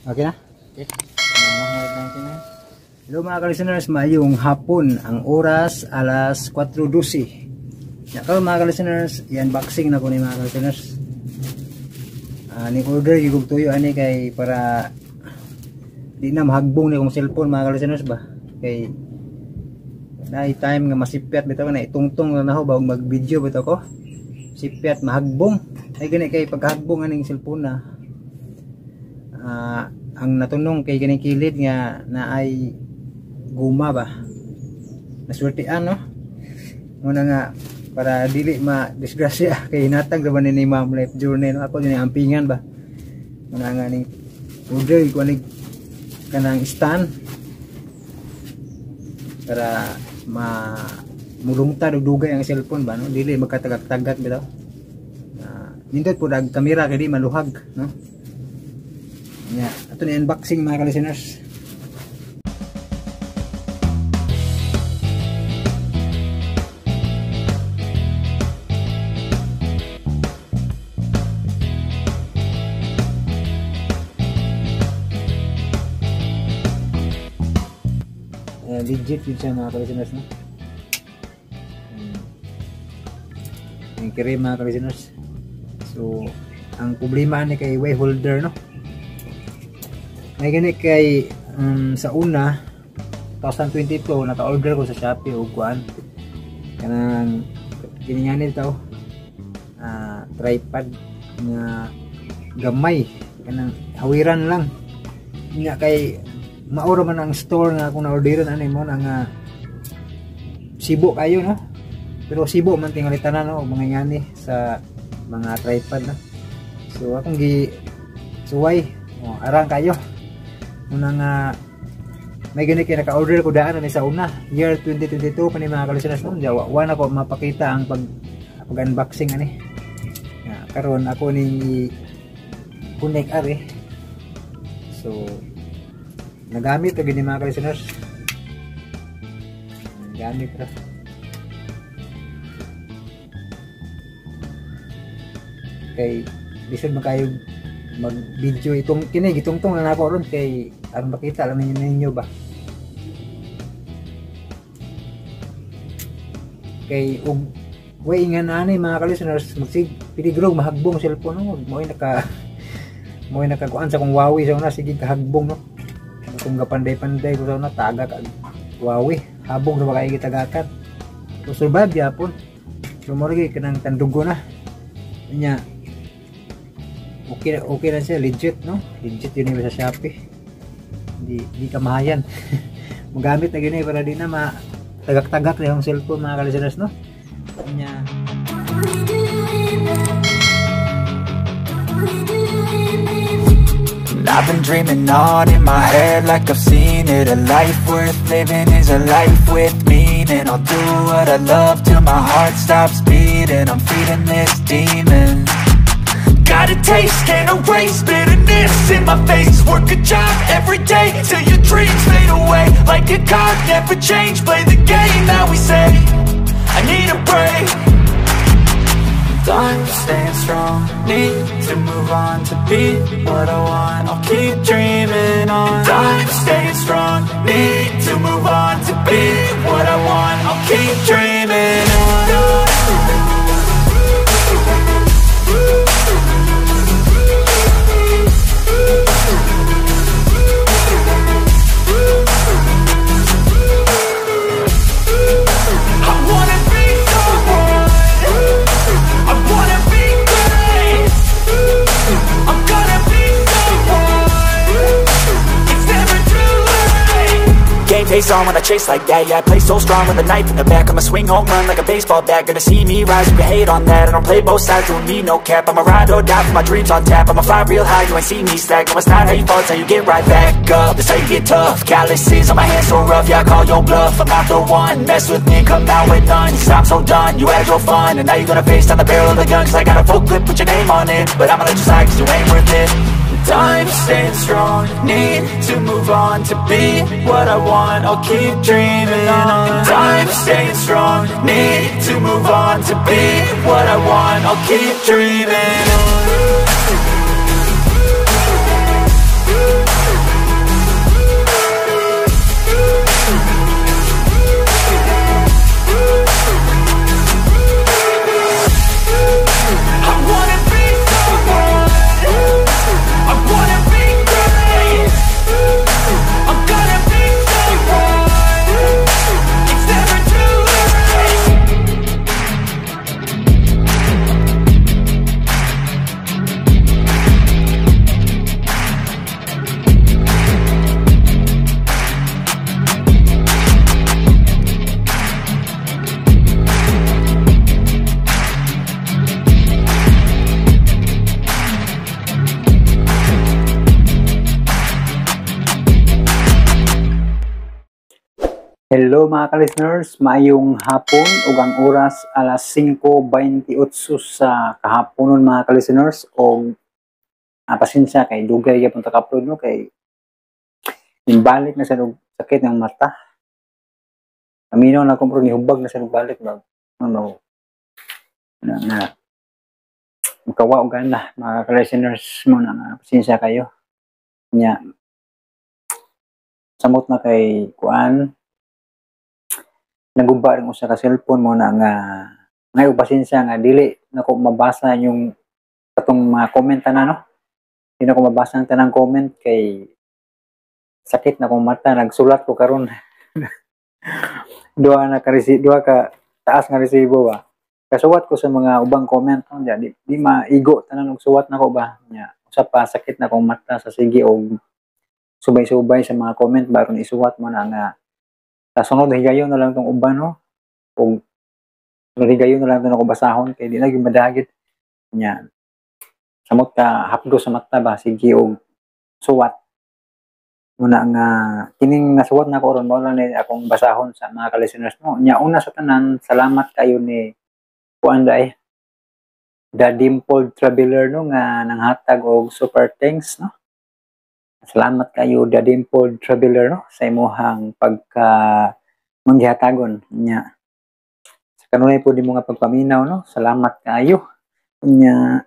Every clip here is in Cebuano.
Okay na? Okay. Hello mga ka-listeners, maayong hapon. Ang oras alas 4:12. Ya karon mga ka-listeners, i-unboxing na ko ni mga ka-listeners. Ni order gyud tuyo ani kay para di na mahagbong ni akong cellphone mga ka-listeners ba. Kay na time nga masipyat bitaw na itungtong na nako ba mag-video bitaw ko. Sipyat mahagbong. Ay gani kay paghagbong aning cellphone na. Ang natunong kay ganing kilid nga na ay guma ba, naswertean no muna nga para dili ma disgrasya kay hinatag ra ba ni Ma'am Life Journey no? Ako din ang ampingan ba muna nga ning order ko ni kanang stand para ma mulungtad og dugay ang cellphone ba no, dili magkatagak-tagak bitaw. Nindot pud ang kamera kay di maluhag no. Ya, ato ni unboxing mga ka-listeners. Legit yun siya mga ka-listeners no. Ang kiri mga ka-listeners. So, ang problema ni kay way holder no. May gani kay sa una 2022 naka-order ko sa Shopee og kuan kanang gini taw tripod nga gamay kanang hawiran lang nga kay mauro man ang store nga akong na-orderan ani mo na nga sibo kayo no, pero sibo man tingali tanan no mga ngani sa mga tripod no. So akong gi suway oh, arang kayo una nga may gani kay naka-order ko daan ani sa una year 2022 pa ni mga ka-listeners no. Jawa wa na ko mapakita ang pag unboxing ani. Ya, karon ako ning connect ari. So nagamit ra gini mga ka-listeners. Nagamit ra. Kay bisan man kayo mag-video itong kini gitungtong na nako ron kay aron makita lang ninyo ba. Kay og way nga ani mga ka-listeners magsig piligrog mahagbong cellphone no, mo'y nakakuan sa kong Huawei sa una sige kahagbong no. Kung gapanday-panday ko sa una taga kag Huawei habong ra ba kay gitagakan. So survive gyapon. So mo lagi kanang tandugo na. Nya okay, okay lang siya, legit no, legit yun yung sa Shopee, di kamahayan. Magamit na gini para di na matagak-tagak na yung cellphone mga ka-listeners no. Nya I've been dreaming on in my head like I've seen it. A life worth living is a life with meaning. I'll do what I love till my heart stops beating. I'm feeding this demon. Got a taste, can't erase bitterness in my face. Work a job every day till your dreams fade away. Like a card, never change, play the game that we say. I need a break. I'm staying strong, need to move on to be what I want. I'll keep dreaming on. I'm staying strong, need to move on to be what I want. I'll keep dreaming on. Face on when I chase like that, yeah, I play so strong with a knife in the back. I'ma swing home run like a baseball bat. Gonna see me rise, you can hate on that. I don't play both sides, doing me no cap. I'ma ride or die for my dreams on tap. I'ma fly real high, you ain't see me slack. No, it's not how you fall, it's how you get right back up. That's how you get tough. Calluses on my hands so rough, yeah, I call your bluff. I'm not the one, mess with me, come out with none. 'Cause I'm so done, you had your fun, and now you're gonna face down the barrel of the gun. 'Cause I got a full clip, put your name on it. But I'ma let you slide 'cause you ain't worth it. I'm staying strong, need to move on to be what I want. I'll keep dreaming on. I'm staying strong, need to move on to be what I want. I'll keep dreaming on. Hello, mga ka-listeners, maayong hapon ug ang oras alas 5:28 sa kahaponon, mga ka-listeners, og pasensya kay dugay gyapon ta ka-upload, no, kay balik na sa sakit ng mata. Aminaw na ko pero nihubag na sa balik ba ano na, na makawa og gana, mga ka-listeners, mo na nga pasensya kayo. Nya samot na kay kuan, naguba rin usa ka cellphone mo na nga ngayon pasensya nga dili nako mabasa yung katong mga comment na, no. Di na ko mabasa ang tanang comment kay sakit na kong mata. Nagsulat ko karon, duha na ka duha ka taas nga resibo ba. Kasuwat ko sa mga ubang comment, no, di maigo tanan og suwat nako ba. Nya usa pa, sakit na kong mata sa sige og subay-subay sa mga comment baron isuwat mo na nga sa sunod higayon na lang tong uban, no, ug sunod higayon na lang tong ako basahon kay di na gyud madagit. Nya samot ka hapdo sa mata ba, sige og suwat muna nga kining nasuwat na ko ron, mao lang ni akong basahon sa mga ka-listeners, no. Nya una sa tanan, salamat kayo ni kuan dai, The Dimpled Traveler, no, nga nanghatag og super thanks, no. Salamat kayo, The Dimpled Traveler, no, sa imuhang pagka manggihatagon nya sa kanunay po di mo nga pagpaminaw, no. Salamat kayo. Nya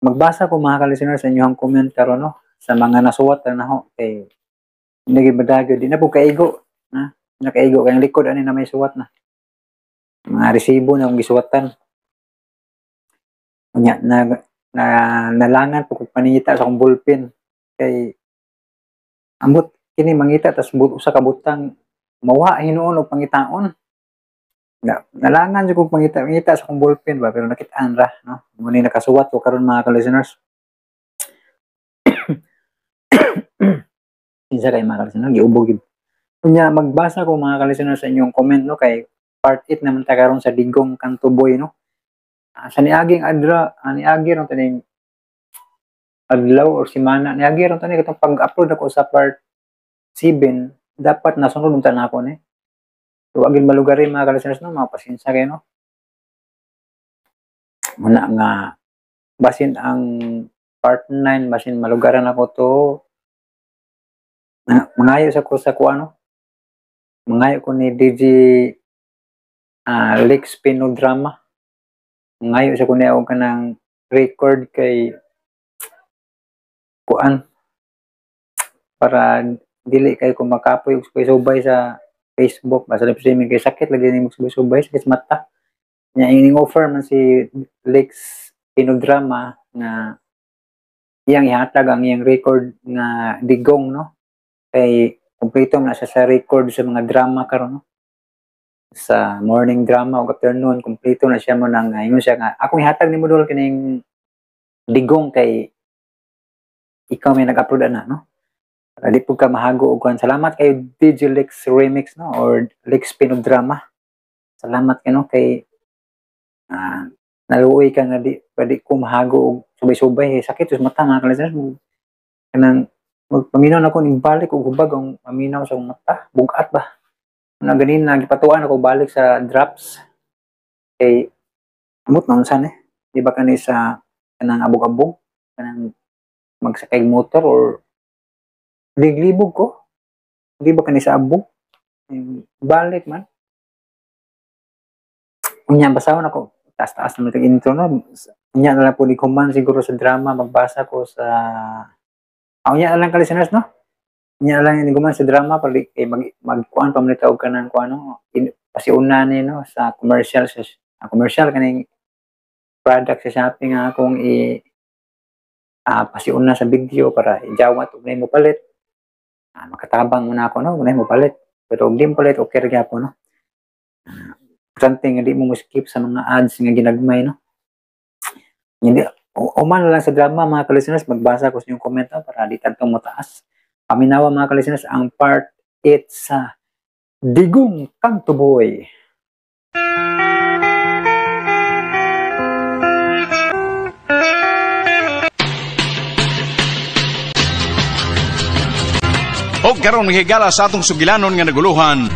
magbasa ko, mga ka-listener, sa inyong comment karon, no, sa mga nasuwat na naho kay hindi madagyo, di na po kaigo na nakaigo kay ang likod ani na may suwat na mga resibo na akong gisuwatan. Nya na, na nalangan po kog paningita sa akong ballpen kay ambot kini mangita tas usa ka butang mawa hinuon og pangitaon na, nalangan jud kog pangita mangita sa akong ballpen ba, pero nakit-an ra, no. Mo ni nakasuwat ko karon, mga ka-listeners. Kinsa kay, mga ka-listeners, giubog gid. Unya magbasa ko, mga ka-listeners, sa inyong comment, no, kay part 8 naman ta karon sa Digong Kanto Boy, no. Sa niaging adra, niagi ron taning adlaw or simana, niagi ron tani katong pag-upload ako sa part 7, dapat nasunod unta na ako ni. So agin malugari, mga ka-listeners, no, mga pasensya kayo, no. Muna nga basin ang part 9, basin malugaran ako to na, mangayo sa ko sa kuan, no. Mangayo ko ni DJ Lex Pinodrama. Mangayo sa ko niya og kanang record kay kuan para dili kay ko makapoy og subay-subay sa Facebook basta live streaming kay sakit lagi nimo subay-subay, sakit sa mata. Nya ining offer man si Lex Pinodrama nga iyang ihatag ang iyang record nga Digong, no, kay kumpleto na siya sa record sa mga drama karon, no, sa morning drama ug afternoon kumpleto na siya mo nang ingon siya nga akong ihatag nimo dol kining Digong kay ikaw may nag-upload ana, no, para di pud ka mahago og kuan. Salamat kay DJ Lex Remix, no, or Lex Pinodrama. Salamat kay, no, kay naluoy ka nga di pwede ko mahago og subay-subay, sakit sa mata, mga ka-listeners. Kanang magpaminaw na ko ning balik og hubag ang paminaw sa akong mata, bugat ba na ganin na gipatuan ako balik sa drops kay amot na unsa ni, di ba kani sa kanang abog-abog, kanang magsakay motor or liglibog ko, di ba kani sa abog balik man. Unya basahon ako, taas-taas naman itong intro, no. Unya na lang po ni kuman siguro sa drama magbasa ko sa unya na lang, ka-listeners, no. Unya na lang ni kuman sa drama para kay magkuan pa man ito og kanang kuan, no, pasiuna ni, no, sa commercial, sa commercial kaning product sa Shopee nga akong i pasiuna sa video para ijawat og mo palit. Makatabang muna ako, no, og mo palit, pero og di mo palit, okay ra gyapon, no. Importante nga di mo mo skip sa mga ads nga ginagmay, no. Hindi uman na lang sa drama, mga ka-listeners, magbasa ko sa inyong comment, no, para di tadtong mo taas. Paminawa, mga ka-listeners, ang part 8 sa Digong Kanto Boy. Og karon higala sa atong sugilanon nga naguluhan.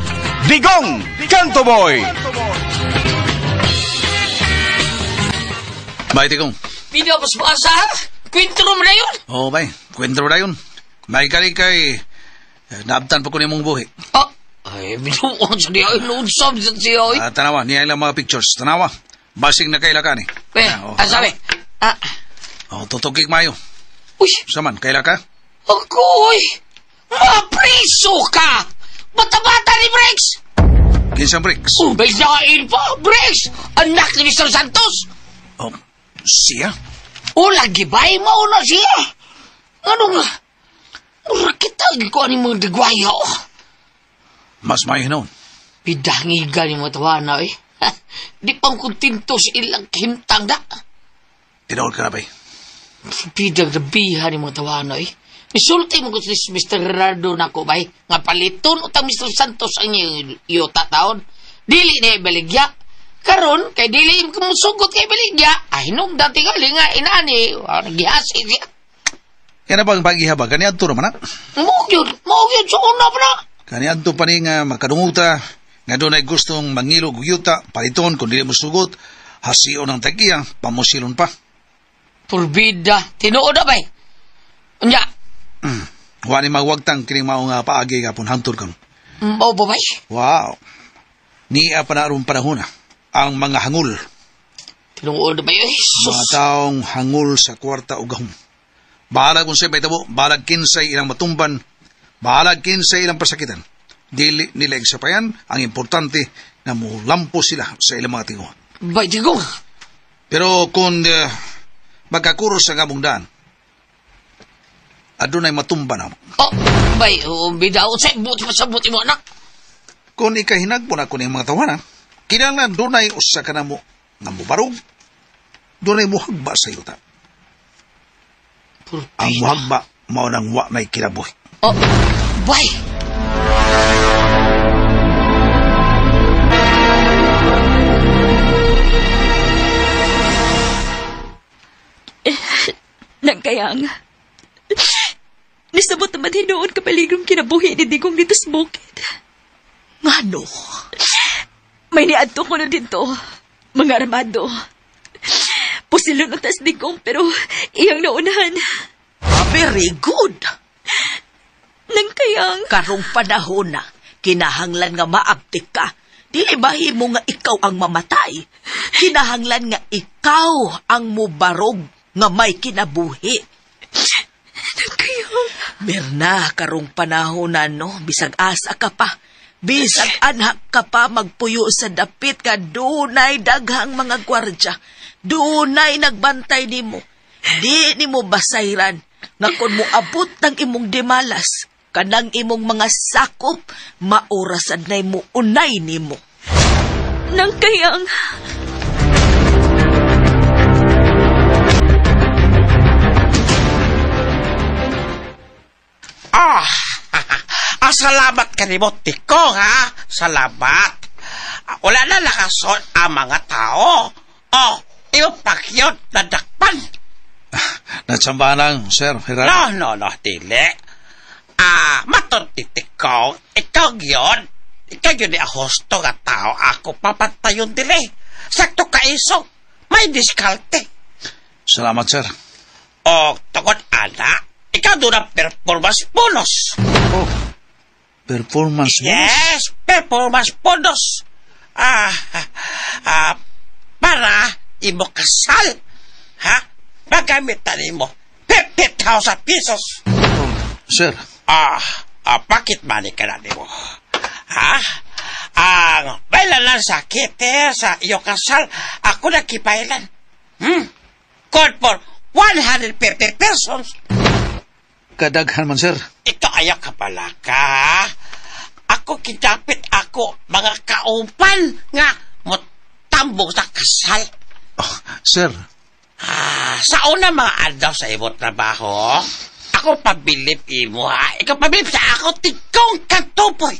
Digong Kanto Boy. Bay, Digong. Pino, mas maasa? Kwento mo na yun? Oo, bay. Kwento mo na yun. May kali kay naabtan pa ko ni mong buhi. Ah, ay, binuon sa niya. Inuunsam sa siya. Tanawa, niya ilang mga pictures. Tanawa. Basing na kaila ka ni. Eh, sabi. Ah. Oh, tutugig mayo. Uy. Saman, kaila ka? Agoy! Mapriso ka! Bata-bata ni Briggs! Kinsang Briggs? Oh, may nain pa! Briggs! Anak ni Mr. Santos! Oh, siya? O, lagi ba? Mauna siya! Anong... Mura kita, ko ani mga digwaya, oh. Mas may noon. Pidangigan yung mga tawana, eh. Di pang kontinto sa ilang himtang da. Tinood ka na ba, eh? Pidang rabihan yung mga tawana, eh. Misulti mo ko si Mr. Gerardo na ko, bay. Nga paliton utang Mr. Santos ang iyo taon. Dili na ibaligya. Karon, kay dili kumusugot kay ibaligya. Ay, nung dati gali nga, inaani, gihasi siya. Kaya na bang pag-ihaba? Kaniadto naman, na? Mao gyud, sa una pa na. Kaniadto pa ni nga makadunguta, nga doon ay gustong mangilog yuta, paliton, kung dili mo sugot, hasion ang tagiya, pamusilon pa. Purbida, tinuod na, bay. Unya. Wa ni magwagtang kining mao nga paagi gapon hangtod karon. Mao ba, bay? Wow. Niya pa na aron panahon ang mga hangul. Tinuod na, bay. Ay, sus. Mga taong hangul sa kwarta o gahom. Bahalag kung sa'y baitabo, bahalag kinsay ilang matumban, bahalag kinsay ilang pasakitan. Dili nila igsapayan, ang importante na mulampo sila sa ilang mga tingo. Bay, Digong. Pero kung magkakuros sa among daan, adunay matumba na mo. Oh, bay, bida, usay, buti pa sa buti mo, anak. Kung ikahinagpo na ko ng mga tawana, kinahanglan dunay usa ka namo nga mubarog, dunay muhagba sa yuta. Ang muhagba, mao nang wa na'y kinabuhi. Oh, bay! Nagkayang, nisabot naman hinuon kapaligrong kinabuhi ni Digong dito sa bukid. Ngano? May niadto ko na dito, mga armado. Pusilon ang tas Digong pero iyang naunahan. Very good. Nangkayang. Karong panahon na, kinahanglan nga maabtik ka. Dili mahimo nga ikaw ang mamatay. Kinahanglan nga ikaw ang mubarog nga may kinabuhi. Nangkayang. Mirna, karong panahon na, no? Bisag asa ka pa. Bisag anhak ka pa magpuyo sa dapit ka. Dunay daghang mga gwardya. Dunay nagbantay nimo. Di nimo basayran nga kun moabot ng imong dimalas, kanang imong mga sakop, maorasad na mo unay nimo. Nangkayang. Ah, salamat kanimo, Tikong, ha? Salamat. Wala na lakason ang mga tao. Oh, iyong pakyon nadakpan. Natsambahan lang, Sir Gerardo. No, dili. Matod ni Tikong, ikaw yun. Ikaw yun ni Ahosto nga tao. Ako papantayon dili. Sakto kaiso. May diskalte. Salamat, sir. O, tungod, ana, ikaw doon ang performance bonus. Oh, performance bonus? Yes, performance bonus. Para imo kasal. Ha? Magamitan nimo 50,000 pesos. Oh, sir. Bakit money ka na nimo? Ha? Ang bailan sa kite sa iyo kasal, ako nakipailan. Code for 150 pesos. Kadaghan man, sir. Ito ayaw ka pala ka. Ako kidapit ako mga kauban nga motambong sa kasal. Oh, sir. Sa una mga adlaw sa imong trabaho, ako pabilib imo ha. Ikaw pabilib sa ako Tigong Kantuboy.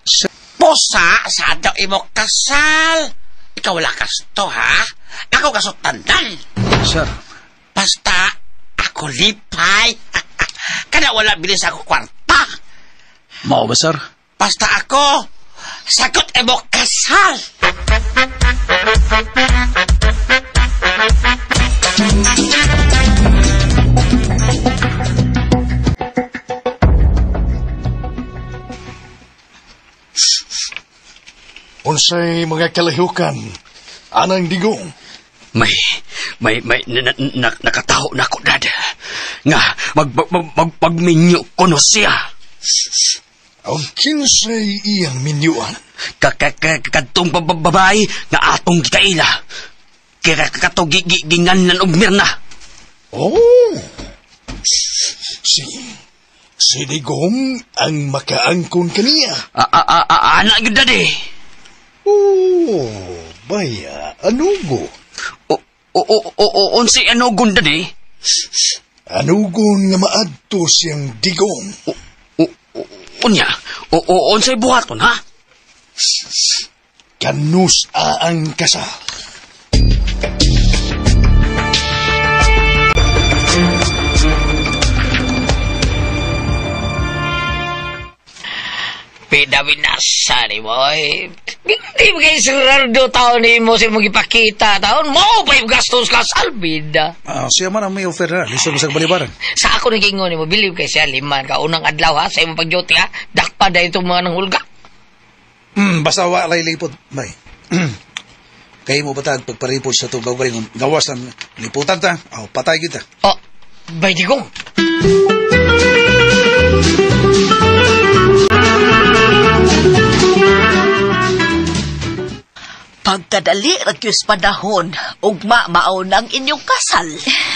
Sir. Pusa sa adlaw imo kasal. Ikaw wala kasto ha. Ako kasutandan. Sir. Basta ako lipay. Kada wala bilis ako kwarta. Mao ba, sir? Basta ako Sagot imo kasal. Unsay mga kalahukan, anang digong. May nakataho na ko, Dad. Nga, magminyo ko no siya. Ang kinsay iyang minyuan? Kadtong babae nga atong gikaila. Katong ginganlan og Mirna. Oh! Si Digong ang makaangkon kaniya. Anak yun, Dad eh. Oh, baya, anugo. Unsay anugon, Dad eh? Anugon nga maadto siyang Digong. Unya, unsay buhaton, ha? Kanus ang kasal. Pinawinasa ni boy. Hindi mo kayo Gerardo taon ni mo siya magipakita taon. Mo pa yung gastos ka salbida. Siya man ang may offer na. Lisod mo sa balibaran. Sa ako naging ni mo, believe kay siya liman ka. Unang adlaw ha, sa imong pag-duty ha. Dakpa dahil itong mga nanghulga. Basta walay lipod. Bay. Kayo mo batag pagparipod sa itong gawin. Gawas ang liputan ta. O, patay kita. Oh, bay digong. Pagkadali ragyos panahon, ugma mao nang inyong kasal.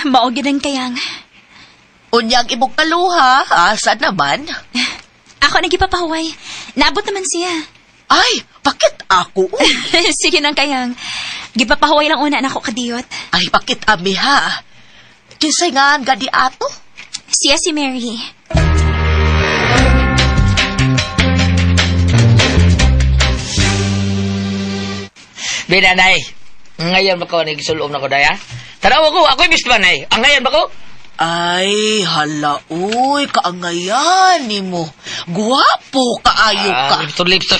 Mao gid ang kayang. Unyang imong kaluha, asa naman? Ako nagipapahuway. Naabot naman siya. Ay, bakit ako? Sige nang kayang. Gipapahuway lang una nako kadiyot. Ay, bakit ami ha? Kinsay nga gadi ato? Siya si Mary. Binanay, ngayon ba ko nagsulom na ko daya? Tanaw ko, ako'y best man ay. Ang ngayon ba ko? Ay, hala, uy, kaangayan ni mo. Guwapo kaayo ka. Lipton.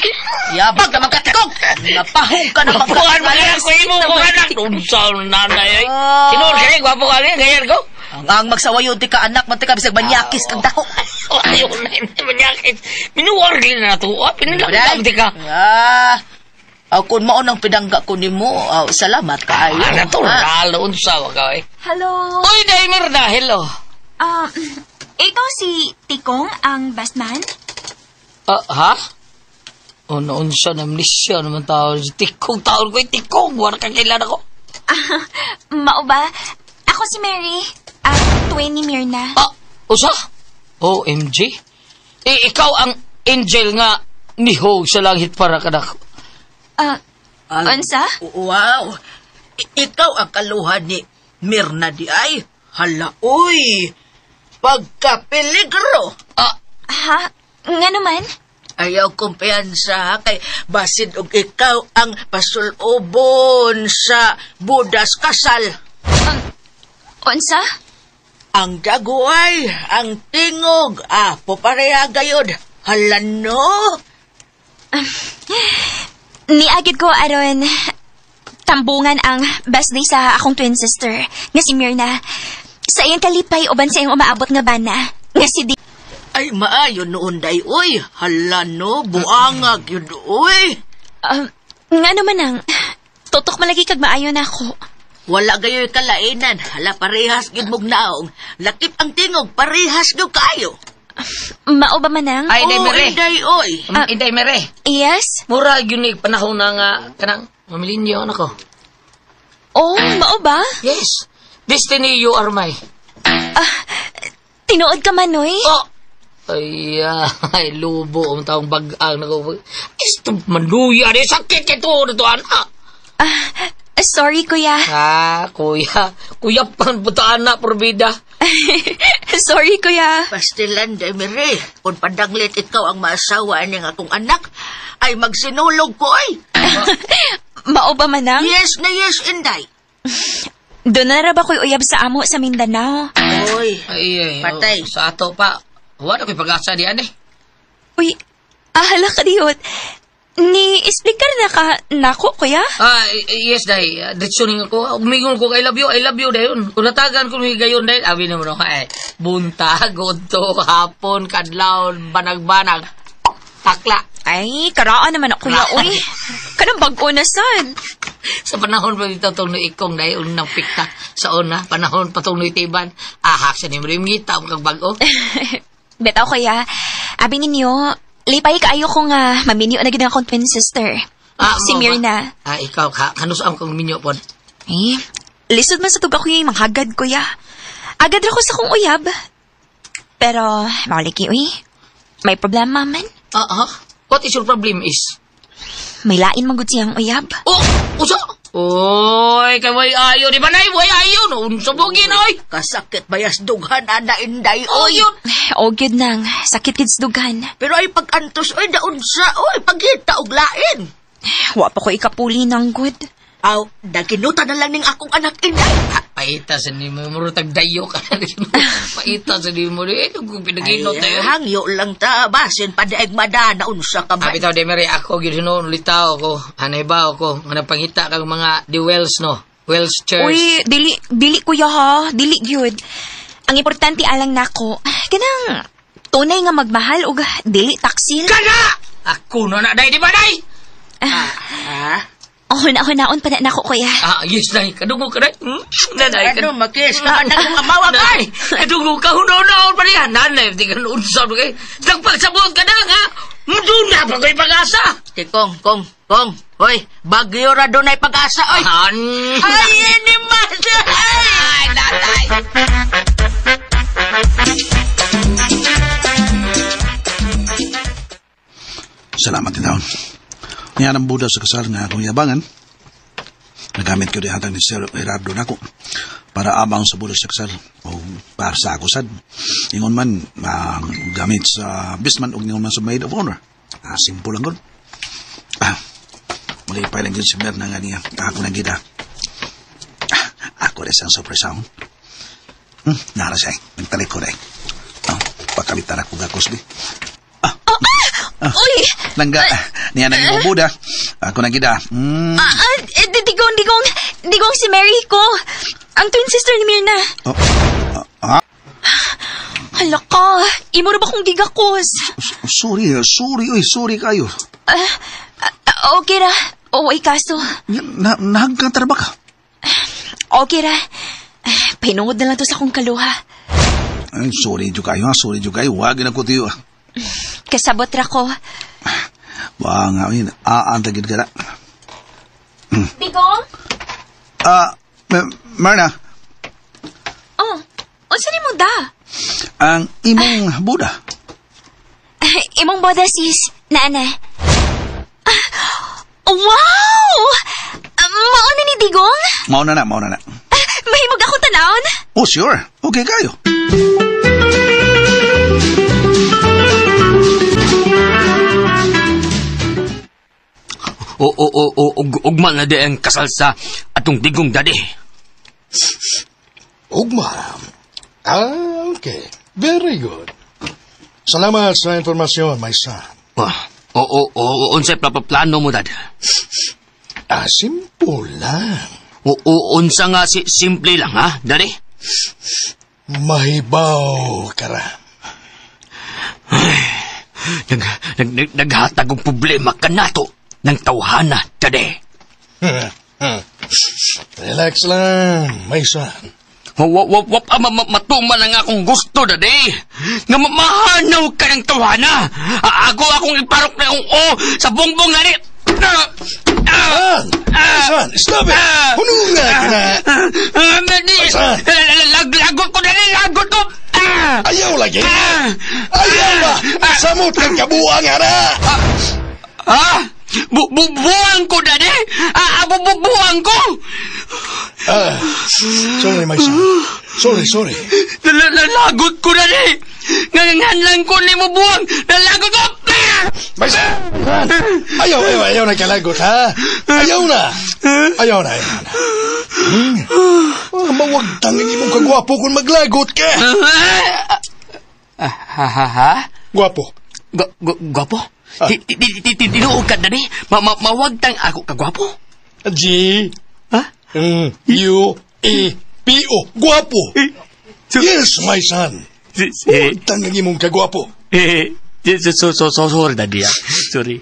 Yabag naman katikog. Napahong ka na Bukan ba nga ko imo ko anak? Unsa nanay ay. Tinuod kay gwapo ka ni ngayon ko. Ang magsawayon ti ka anak man ti ka bisag manyakis kag dako. Ayaw na manyakis. Minuwar gid na to. Pinilak ti ka. Ah. Kung mao nang pinangga ko nimo, salamat kaayo. Natural, unsa wa ka eh. Hello. Uy, day Mirna, hello. Ikaw si Tikong ang best man? Ha? Ano, unsa na amnesia naman tao. Tikong taon ko, Tikong. Wala kang kailan ako. Mao ba? Ako si Mary, ang twin ni Mirna. Usa? OMG? Eh, ikaw ang angel nga niho sa langit para kanak. Unsa? Wow! Ikaw ang kaluhan ni Mirna di ay. Hala, uy! Pagkapeligro! Ha? Nga naman? Ayaw kumpiyansa kay basin og ikaw ang pasulobon sa budas kasal. Unsa? Ang daguay, ang tingog, popareha gayod. Hala no! Niagid ko aron tambungan ang best day sa akong twin sister nga si Mirna. Sa iyang kalipay uban sa iyang umaabot nga bana nga si Di. Ay maayo noon day oy. Hala no, buangag yun oy. Nga naman ang tutok malagi kag maayo na ako. Wala gayoy kalainan. Hala parehas gid mog naong. Lakip ang tingog, parehas gyud kaayo. Mao ba manang? Ay, day mere. Inday oy. Inday mere. Yes? Mura gyud ni panahon na nga kanang mamilinyo nako. Oh, mao ba? Yes. Destiny, you are my. Tinuod ka man, oy. Oh. Ay, ay, lubo ang taong bag-ang nako. Isto manuya ni sakit kay tuod to anak. Sorry, kuya. Kuya. Kuya pan buta anak porbida. Sorry, kuya. Pastilan, Demire. Kung pandanglit ikaw ang maasawa ning akong anak, ay magsinulog ko, ay. Mao ba manang? Yes na yes, Inday. Doon na ra ba ko'y uyab sa amo sa Mindanao? Uy, ay, patay. Oh, sa ato pa. Wala ko'y pag-asa diyan eh. Uy, ahala ka diyot. Ni explicar na ka nako, kuya? Ah, yes, day. Diretso ning ako. Umingon ko, I love you, dayon. Kung natagan ko ni gayon, day, abi naman ako, ay, buntag, udto, hapon, kadlaw, banag-banag, takla. Ay, karaan naman ako, kuya, uy. Kanang bag-o na sad. Sa panahon pa dito itong ikong dahil unang pikta sa una, panahon pa itong tiban, ahak sa nimo rin ngita ang kag bag-o. Betaw, kuya, abi ninyo, lipay kaayo ko nga maminyo na gid ang akong twin sister. Ah, si Mirna. Ah, ikaw ka, kanus ang kong minyo pod. Eh, lisod man sa tug ako yung manghagad, kuya. Agad ra ko sa kong uyab. Pero, mauliki, uy. May problema man. Ah, What is your problem is? May lain man gud siyang uyab. Oh, usa! Oy, kay way ayo, di ba nay? Way ayo, no? Unsa bugin, oy! Kasakit bayas dughan, ana, inday, oy! O, gyud nang, sakit gid sa dughan. Pero ay pag-antos, oy, daunsa, oy, pagita og lain. Wa pa ko ikapuli ng good. Aw, naginuta na lang ning akong anak, inday. Paita sa nimo, murutag dayo ka. Paita sa nimo, eh, kung pinaginot tayo. Hangyo lang ta, basin padaig madana, unsa ka ba? Abi taw, Demery, ako, gyud hinuon, litaw ko, hanay ba ako, nga nagpangita kang mga di Wells, no? Wells Church. Uy, dili kuya ha, dili gyud. Ang importante alang nako, kanang tunay nga magmahal og dili taksil. Kana! Ako na na, day, di ba, day? Oh, naon pa na nako, kuya. Ah, yes, day. Kadungo ka, day. Nanay, ano, makis ka na kung kamawa ka. Nanay, kadungo ka, hunaw-naon pa niya. Nanay, di ka naunsa pa kayo. Nagpagsabot ka na, ha? Doon na pa ko'y pag-asa. Kong, kong. Hoy, bagyo ra doon ay pag-asa, oy. Ay, ini mas. Ay, nanay. Salamat din taon. Niyan ang Buddha sa kasal nga akong yabangan. Nagamit ko dihatag ni Sir Gerardo nako para abang sa Buddha sa kasal o para sa ako sad. Ingon man, gamit sa bisman o ingon man sa maid of honor. Simple lang gud. Muli pa lang yun si Mirna nga niya. Ako na gida. Ako rin siyang surprise ahon. Nara siya eh. Nagtalik ko na eh. Pakalitan ako gakos di. Uy! Langga, niya nang imong Buddha. Ako na gida. Digong si Mary ko. Ang twin sister ni Mirna. Hala ka, imo ra ba kong gigakos? Sorry, oy, sorry kayo. Okay ra. Oo, ay kaso. Nahagkantar ba ka? Okay ra. Pahinungod na lang to sa akong kaluha. Ay, sorry jud kayo, ha? Sorry jud kayo. Wag na ko tiyo. Kasabot ra ko. Wa nga, yun. Aantagid ka na. Digong? Myrna. Oh, unsa ni mo da? Ang imong Buddha. Imong boda, sis. Naana. Wow! Mauna ni Digong? Mauna na. Mahimog ako tanawon? Oh, sure. Okay kayo. Ugma na di ang kasal sa atong Digong, daddy. Ugma? Ah, okay. Very good. Salamat sa informasyon, my son. Unsay plano mo, dad? Ah, simple lang. Unsa nga si simple lang, ha, daddy? Mahibaw ka ra. Naghatag og problema ka nato ng tawhana, daddy. Relax lang, my son. Matuman ang akong gusto, daddy. Nga mahanaw ka ng tawhana. Ako akong iparok na akong o sa bongbong na ni. Son, stop it! Hununga ka na! Daddy! Lagot ko, daddy! Lagot ko! Ayaw lagi! Ayaw ba! Samot kang kabuang, ara! Ah! Bubuang ko, daddy! Bubuang ko! Sorry, my son. Sorry. Nalagot ko, daddy! Ngangan ko ni mo buwang! Nalagot ko! My son! Ayaw na kalagot, ha? Ayaw na! Ayaw na. Mawagtang ang imong kagwapo kung maglagot ka! Ha? Gwapo. Gwapo? Tinuog ka, Daddy. Mawagtang ako kagwapo. G ha? U A P O. Guwapo. Yes, my son. Mawagtang ang imong kagwapo. Sorry, Daddy. Sorry.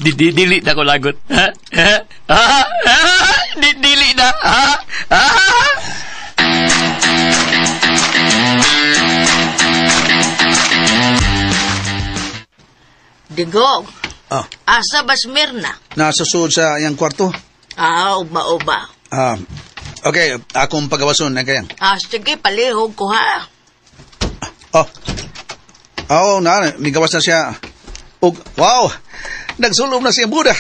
Dili na ko lagot. Dili na. Digong. Ah. Asa bas Mirna? Nasa suod sa iyang kwarto. Ah, uba-uba. Ah, okay, akong pagawason na kayang. Ah, sige, palihog ko ha. Oh. Oo, na, migawas na siya. Og, wow, nagsulom na siya Buda.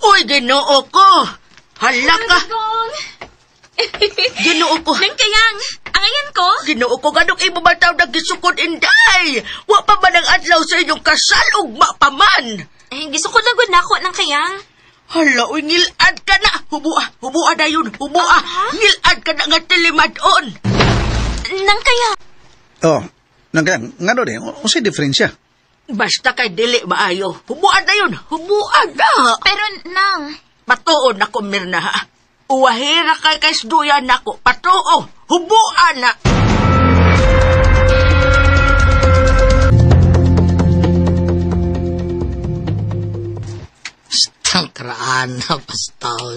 Uy, Ginoo ko. Hala ka. Ginoo ko. Nang kayang, ang ayan ko? Ginoo ko, ganong imo ba tao nagisukod, inday? Wa pa man ang adlaw sa inyong kasal, ugma pa man. Eh, gisukod na gud nako nang kayang. Hala, uy, ngilad ka na. Hubua, hubua na yun, hubua. Ngilad ka na nga tilimadon. Nang kaya? Oh, nang kayang, nga do din, unsay diferensya? Basta kay dili maayo. Hubua na yun, hubua na. Pero, nang... Patuon ako, Mirna, ha? Uwahira kay kaisduyan nako. Patuo, hubua na. Tangkraan na pastaw.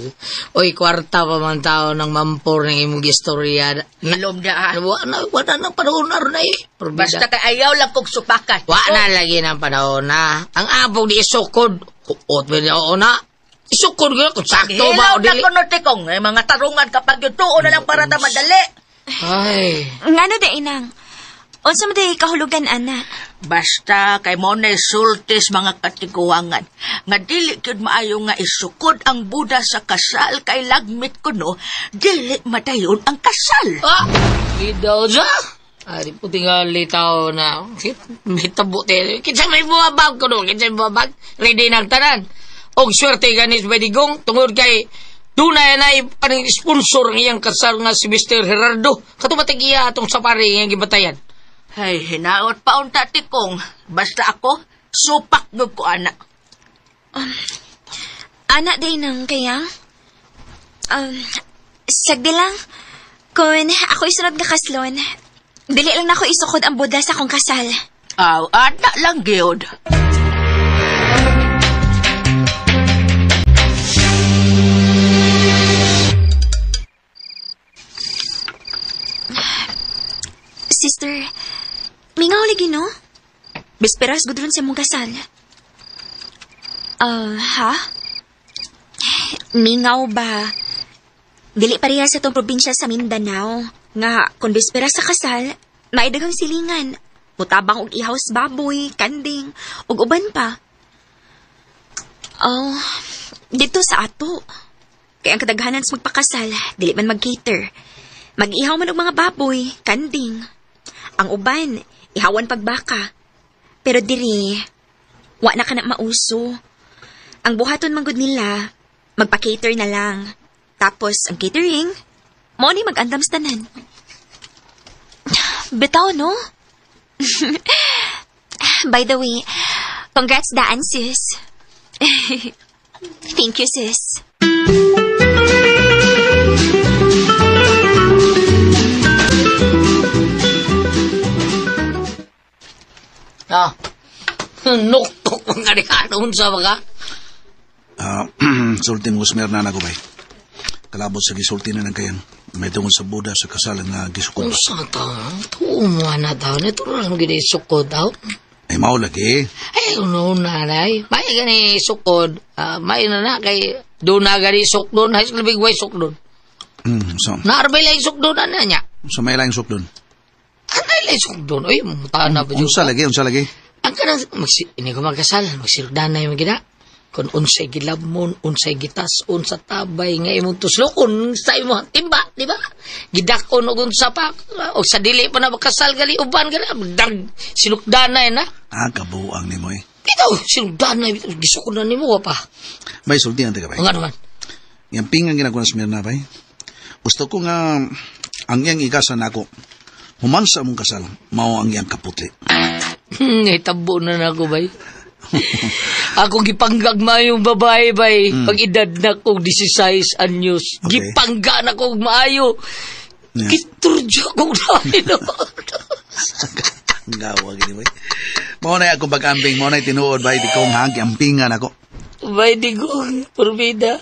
Oy, kwarta pa man tao ng mampor ng imong istorya. Ilom na, ha? Wala na panahon na ron eh. Basta kay ayaw lang kong supakan. Wa na lagi ng panahon na. Ang abog di isukod. Huot ba niya na? Isukod ko kung sakto ba o Hilaw na dili. kuno tikong. Eh, mga tarungan kapag yun. Tuo na lang para ta madali. Ay. Ngano da inang? Unsa man day kahulugan ana? Basta kay mo na sultis mga katiguangan. Nga dili gyud maayo nga isukod ang Buda sa kasal kay lagmit kuno, dili madayon ang kasal. Ah! Idaw siya! Ari po tingali tao na. Hitabo tayo. Kinsa may buwabag ko no? Kinsa may buwabag? Ready ng tanan. Og swerte ganis Bedigong tungod kay dunay na paning sponsor ang iyang kasal nga si Mr. Gerardo. Katumatig iya atong safari iyang gibatayan. Ay, hinaot pa unta tikong. Basta ako, supak gyud ko ana. Ana day nang kayang? Sagdi lang. Kung ako isunod nga kaslon, dili lang nako isukod ang Buda sa akong kasal. Aw, ana lang gyud. Sister, mingaw lagi no? Bisperas gudron sa mong kasal. Ha? Mingaw ba? Dili pareha sa tong probinsya sa Mindanao. Nga, kung bisperas sa kasal, maidaghang silingan. Mutabang og ihaws baboy, kanding, ug uban pa. Oh, dito sa ato. Kaya ang kadaghanan sa magpakasal, dili man mag-cater. Mag-ihaw man og mga baboy, kanding. Ang uban, ihawan pagbaka. Pero diri, wa na ka na mauso. Ang buhaton manggod nila, magpa-cater na lang. Tapos, ang catering, mo ni mag-andam sa tanan. Bitaw, no? By the way, congrats daan, sis. Thank you, sis. Ah. Nuktok mga rihanong sa mga. Sulti mo Mirna na ko bay. Kalabot sa gisulti na ng kayang. May tungod sa Buda sa kasal nga gisukod. Unsa ta? Tuo mo na tao. Nito lang gini sukod tao. Ay mao lagi. Ay, una-una na ay. May gani sukod. May na kay doon na gani sukdon. Hay sa labig way sukdon. So, Naarbay lang sukdon na niya. so may lang sukdon. Anay lang sukdon. Uy, mutaan na ba? Unsa lagi, unsa lagi? Ang kanang, ini ko magkasal, magsildan na yung gina. Kung unsay gilabmon, unsay gitas, unsa tabay, nga imong tuslokon, sa imong timba, di ba? Gidakon og unsa pa, o sa dili pa na makasal gali, uban gali, dag, sinukdanay na. Ah, kabuang ni mo eh. Ito, sinukdanay, gisukon na ni mo pa. May sulti na taga bay. Nga naman. Yang pingang ginagawa sa Mirna bay. Gusto ko nga, ang iyang igasan ako, human sa among kasal, mao ang iyang kaputli. Itabo na na ako bay. Ako gipanggag maayong babae bay. Pag edad na kog 16 anyos. Okay. Gipangga na kog maayo. Yeah. Giturjo kog dahil. Ang gawa gini bay. Mao na akong pag-ambing, mao na tinuod bay di kong hagi ampingan ako. Bay digong, purbida.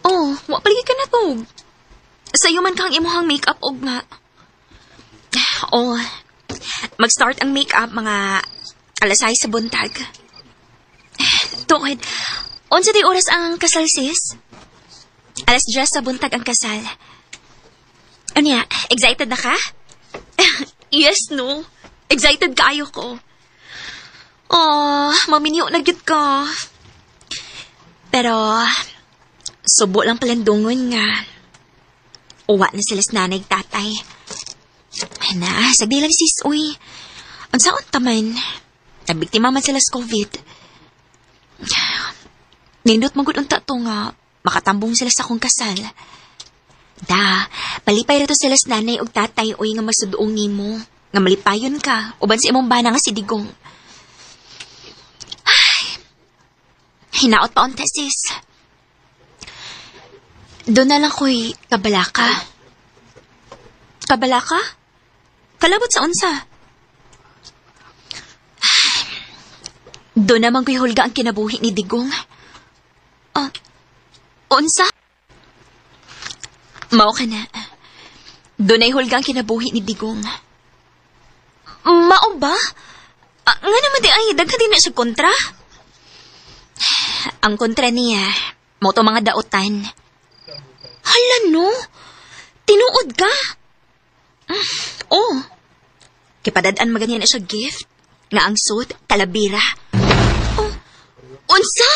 Oh, wa palagi ka na tog. Sayo man kang imuhang makeup ugma. Oh, mag-start ang makeup mga alas 6 sa buntag. Tuod, unsa di oras ang kasal sis? Alas 10 sa buntag ang kasal. Anya, excited na ka? Yes, no. Excited kaayo ko. Oh, maminyo na gyud ka. Pero, subo lang palandungon nga. Uwa na sila sa nanay ug tatay. Ay na, sagdi lang sis, uy. Ang saon taman. Nabiktima man sila sa COVID. Nindot magud unta to nga makatambong sila sa akong kasal. Da, malipay ra to sila sa nanay ug tatay uy nga magsuduong nimo. Nga malipayon ka, uban sa imong bana nga si Digong. Ay, hinaot pa unta sis. Doon na lang ko'y kabalaka. Kabalaka? Kalabot sa unsa. Doon naman ko'y hulga ang kinabuhi ni Digong. Ah, unsa? Mao ka na. Doon ay hulga ang kinabuhi ni Digong. Mao ba? Ah, nga naman di ay, daghan din na siya kontra. Ang kontra niya, mao to mga daotan. Hala no, tinuod ka. Oh, kipadad-an maganyan na siya gift, nga ang suit, kalabira. Oh, unsa?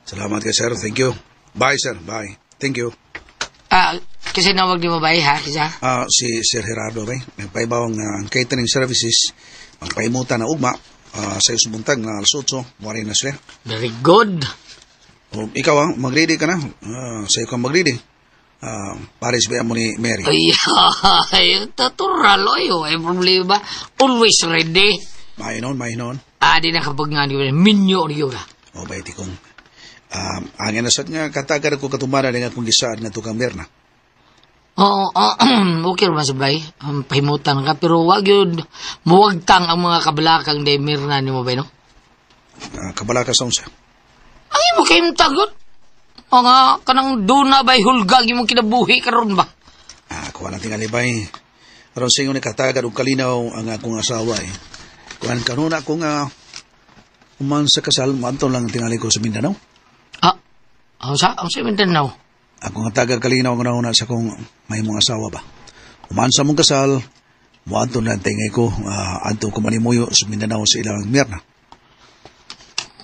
Salamat kay sir, thank you. Bye sir, bye. Thank you. Ah, kasi nawag di mo bay ha, kisa? Si Sir Gerardo bay, nagpaibaw nga ang catering services, magpaimutan na ugma sa isang buntag nga alas 8, wari na sila. Very good. O, ikaw magready ka na. Sa ikaw magready. Pares ba mo ni Mary? Ay, ay, natural, oy, ay problema. Always ready. Mahinoon, mahinoon. Ah, di na kapag nga, di ba, minyo niyo ka. O, bay, tikong. Ang inasat nga, katagar ko katumara nga akong gisaan nga tukang Berna. Oo, okay naman sa bay. Pahimutan ka, pero wag yun, muwagtang ang mga kabalakang day Mirna ni mo bay, no? Kabalaka sa unsa. Ay, mo kayong tagot. O nga, kanang duna bay hulgag yung kinabuhi karon ba? Kuha lang tingali bay. Aron sa inyo ni katagar og kalinaw ang akong asawa eh. Kuhan kanuna akong uman sa kasal, maanton lang tingali ko sa Mindanao. Ah, ang sa Mindanao? Ako nga tagar kalinaw ang una sa akong may mong asawa ba. Uman sa mong kasal, muanton lang tingay ko, adto ko manimuyo sa Mindanao sa ilang Mirna.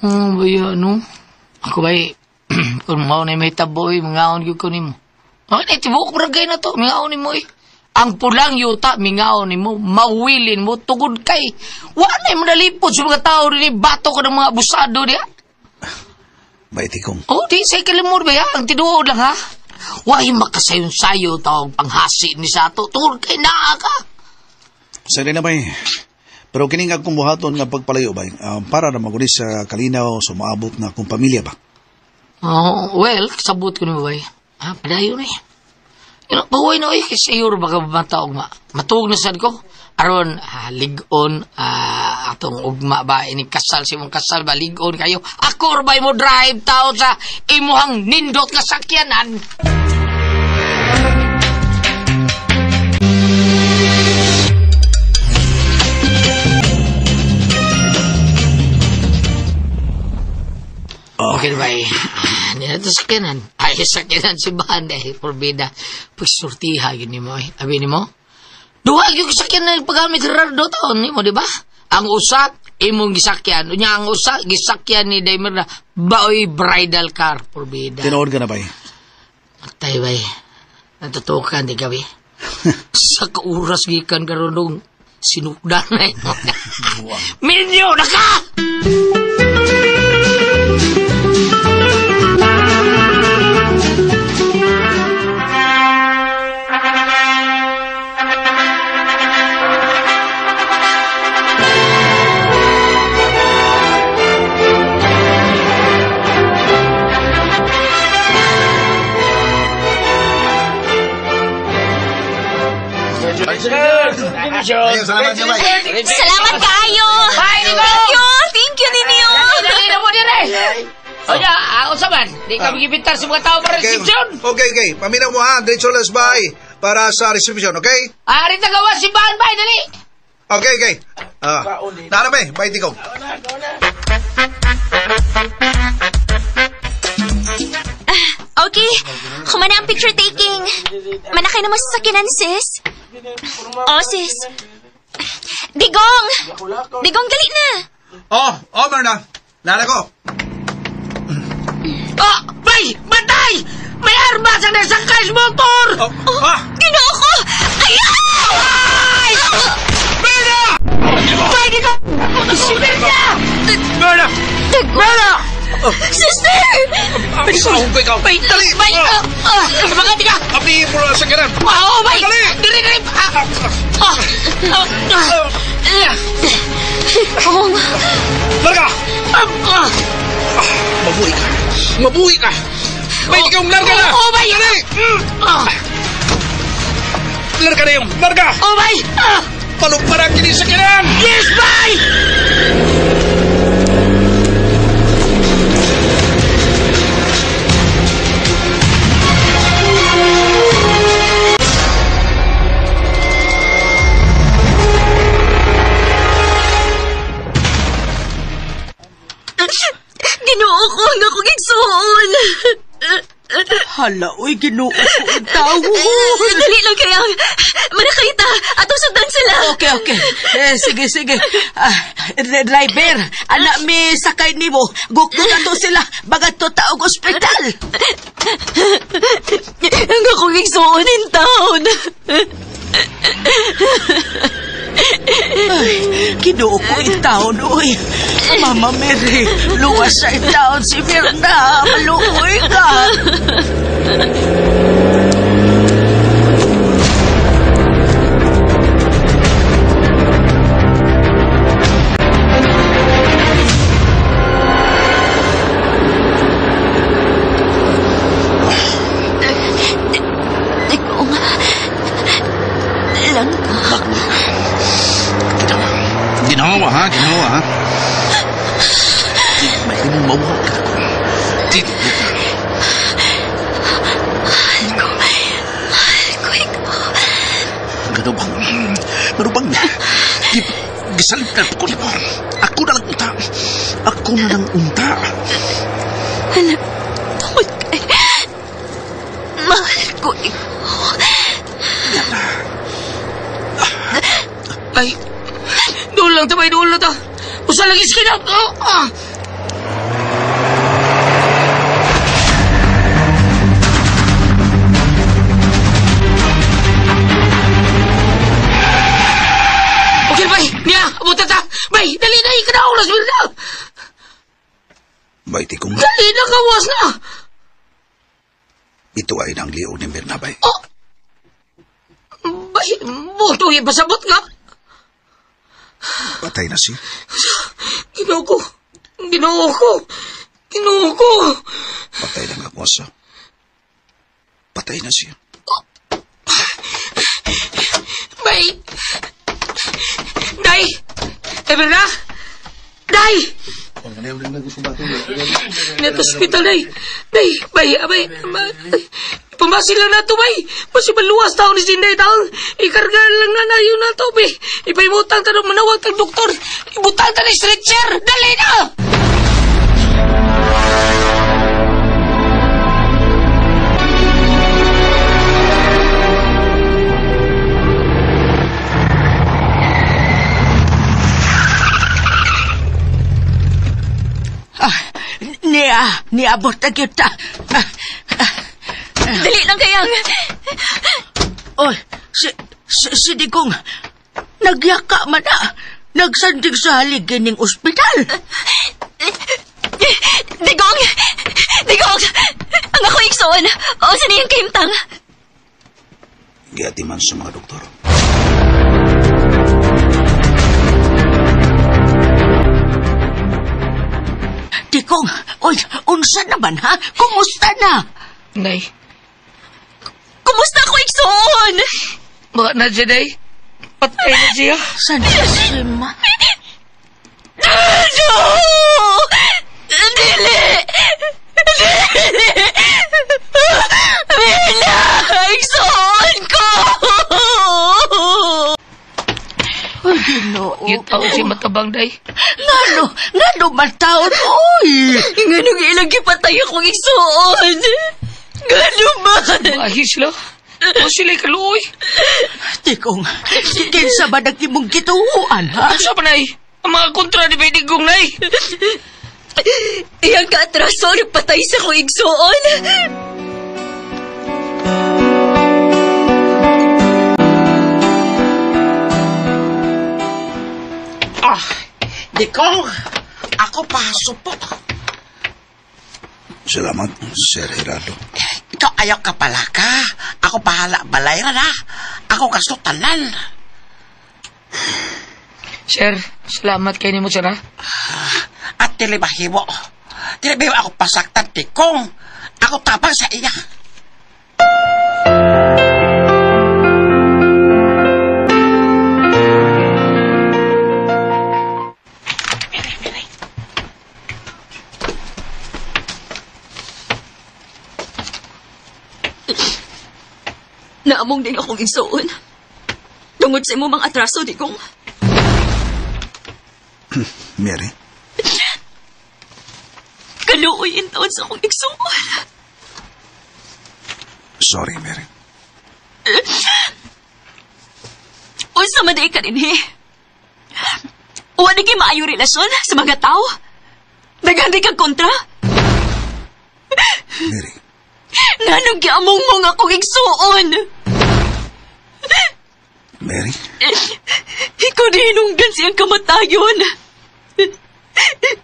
Oh, baya, no? Ako ba'y, kung mao na may tabo, eh, mingaon yun ko nimo. Ay, tibuok barangay na to, mingaon nimo eh. Ang pulang yuta, mingaon nimo, mawilin mo, tugod kay. Wala na yung manalipod sa mga tao rin, bato ka ng mga abusado niya. Baiti kong. Oh, di sa ikalimur ba ya? Ang tinuod lang ha? Why makasayon-sayo taong panghasi ni Sato? Tugod kay naa ka. Sa na bay. Pero kining akong buhaton nga pagpalayo bay, para na maguli sa kalinaw sa maabot na akong pamilya ba? Oh, well, sabot ko nimo bay. Ha, padayon eh. Pero pahuway na eh, kasi sayo baka mataog ma. Matuog na sad ko. Aron, lig-on, atong ugma ba, ini kasal, si mong kasal ba, lig-on kayo. Ako ba mo drive tao sa imuhang nindot nga sakyanan? Okay ba eh? Nila ito sakyanan. Ay, sakyanan si Banda eh. Porbida. Pagsurtiha yun ni mo eh. Abi ni mo? Duha yung sakyanan ng paggamit Gerardo taon ni mo, di ba? Ang usa, imong gisakyan. Unya ang usa, gisakyan ni Daimer na baoy bridal car. Porbida. Tinuod ka na ba eh? Atay ba eh? Natutukan di gabi. Sa kauras gikan karunong. Sinugdan na yun. Minyo na ka! Salamat Salamat kaayo. Thank you. Thank you ninyo. Dali na mo dire. Oya, unsa man? Di ka magibintar sa mga tao para reception. Okay, okay. Paminaw mo ha, diretso las bay para sa reception, okay? Ari tagawa si Ban bay dali. Okay, okay. Naana bay, bay tikaw. Okay. Kumana ang picture taking. Manakay na mo sa sakinan, sis. Oh, sis. Digong! Digong, dali na! Oh, Myrna. Nala ko. Oh, bay! Batay! May arma sa nasangkay sa motor! Oh, ah! Ginoo ko! Ayaw! Ay! Myrna! Bay, Digong! Si Myrna! Myrna! Myrna! Sister! Saan ko ikaw? Bay, Dali! bay! Mga tiga! Aplihin mo lang sa kanan! Oo, bay! Dali! Diri, diri! Digong! Larga! Mabuhi ka! Mabuhi ka! Bay, ikaw, larga na! Oo, bay! Dali! Larga na yung! Larga! Oo, bay! Palumparan kini sa kanan! Yes, bay! Ginoo ko ang akong igsuon. Hala, uy, Ginoo ko ang tao. Dali lang kaya. Manakay ta. Atong sundan sila. Okay, okay. Sige, sige. Driver, anak mi sakay nimo. Gukto na to sila. Bagat to taog ospital. Ang akong igsuon in town. Ay, Ginoo ko in taon, uy. Mama Mary, luwas sa in taon si Myrna. Maluoy ka. Digong. Lang ka. Ginawa ha, ginawa ha. Di may mong mawag ka ko. Di, Mahal ko. Mahal ko ikaw. Gano bang, gano bang, gisalip na ko niyo. Ako na lang unta. Ako na lang unta. Alam, tungod kay... Mahal ko ikaw. Ay, doon lang ta, bay, doon lang ta. Usa lang iskina. Oh, ah. Okay, bay, niya, abutan ta. Bay, dali na, ikanaw, las Myrna. Bay, tikong. Dali na, kawas na. Ito ay nang liyo ni Myrna, bay. Oh. Bay, buto, ipasabot ka. Patay na siya. Ginoo ko. Ginoo ko. Ginoo ko. Patay na nga ako sa. Patay na siya. Oh. Bay! Day! Myrna! Day! Neto hospital, day! Day! Bay! Abay! Pamasin lang na ito, bay! Basi maluwas tao ni Sinday taon! Ikarga lang na na yun na ito, bay! Ipaimutang ta ng manawag tang doktor! Ibutang ta ng stretcher! Dali na! Niabot na kita. Dali lang kayang. Oy, si Digong. Nagyaka man na. Nagsandig sa haligin ning ospital. Digong! Digong! Ang ako igsoon. O sa niyang kahimtang. Giatiman sa mga doktor. Tikong, oy, unsa naman ha? Kumusta na? Nay. Kumusta ako igsoon? Baka na siya, Day. Patay na siya. Santisima. No! Dili! Dili! Mina! Igsoon ko! Ay, Ginoo. Yung tao si matabang, Day. Ngano? Ngano man taon, oy? Nganong ilang gipatay akong igsoon? Ngano man? Mahi sila. O sila'y kaluoy. Tikong, kinsa ba nagimong gituhuan, ha? Ano pa, Nay? Ang mga kontra ni Benigong, Nay. Iyang kaatraso, nagpatay sa akong igsoon. Ah, Digong, ako pasok po. Salamat, Sir Gerardo. Ikaw ayaw ka pala ka. Ako bahala balay ra na. Ako kasto tanan. Sir, salamat kay nimo, sir, ha? At dili mahimo. Dili mahimo ako pasaktan, Tikong. Ako tabang sa iya. Naamong din akong igsoon. Tungod sa imo mga atraso, Digong. Mary? Kaluoy in taon sa akong igsoon. Sorry, Mary. Unsa man di ka dinhi? Wa di kay maayo relasyon sa mga tao? Daghan di kag kontra? Mary. Nganong giamong mo nga akong igsuon? Mary? Ikaw na hinungdan siyang kamatayon.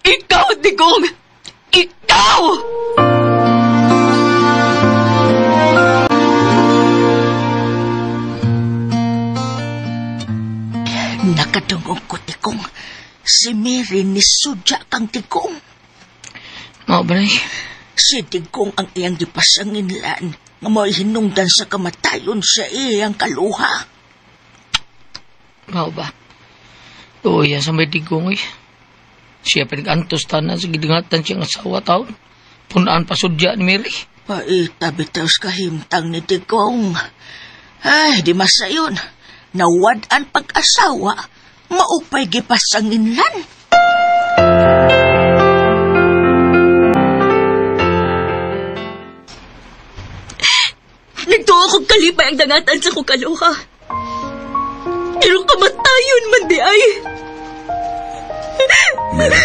Ikaw, Digong! Ikaw! Nakadungog ko, Tikong. Si Mary ni sudya kang Tikong. Mao ba, Nay? Si Digong ang iyang gipasanginlan nga mo'y hinungdan sa kamatayon sa iyang kaluha. Mao ba? Oo, yan sa may Digong, eh. Siya pinag-antos tanan sa gidingatan siyang asawa taon. Punaan pa sudya ni Mary. Paita bitaw sa kahimtang ni Digong. Ay, di masayon. Nawad-an pag-asawa, maupay gipasanginlan. Nagtuo kong kalipay ang dangatan sa kong kaluha. Pero kamatayon man di ay. Mary?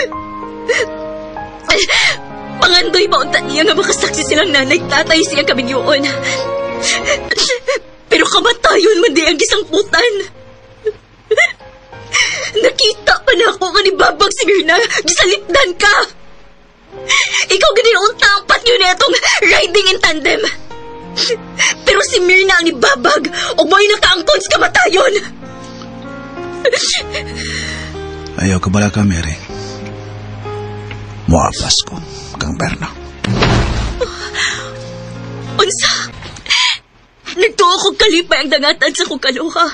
Pangandoy ba unta niya nga makasaksi silang nanay tatay siyang kaminyoon. Pero kamatayon man di ang gisangputan. Nakita pa na ako nga ni Babag si Mirna, gisalipdan ka. Ikaw ganin unta ang patyo na itong riding in tandem. Pero si Mirna ang nibabag o mo'y nakaangkon sa kamatayon. Ayaw ka bala ka, Mary. Muapas ko kang Berna. Unsa? Nagtuo kong kalipay ang dangatan sa kong kaluha.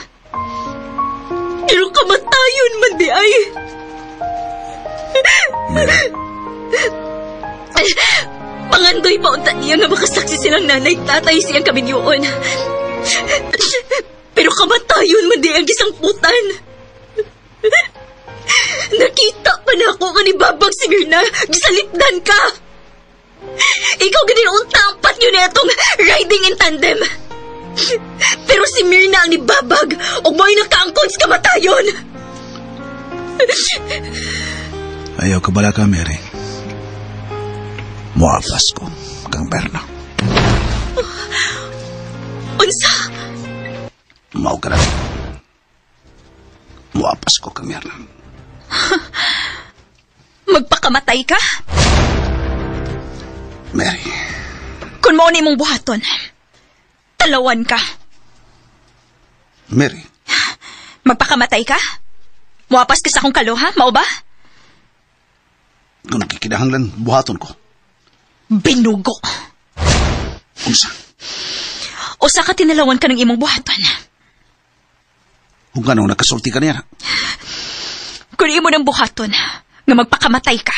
Pero kamatayon man di ay. Mary? Pangandoy pa unta niya nga makasaksi silang nanay tatay siyang kaminyoon. Pero kamatayon man di ang gisangputan. Nakita pa na ako nga ni Babag si Mirna, gisalipdan ka. Ikaw ganin unta ang patyo na itong riding in tandem. Pero si Mirna ang nibabag o mo'y nakaangkon sa kamatayon. Ayaw ka bala ka, Mary. Muapas ko kang Berna. Unsa? Mao ka na. Muapas ko kang Mirna. Magpakamatay ka? Mary. Kung mao ni mong buhaton, talawan ka. Mary. Magpakamatay ka? Muapas ka sa akong kaloha, mao ba? Kung nagkikinahanglan, buhaton ko. Binugo. Unsa? Usa ka tinalawan ka ng imong buhaton. Kung ano, nakasulti ka niya. Kung imo ng buhaton, nga magpakamatay ka,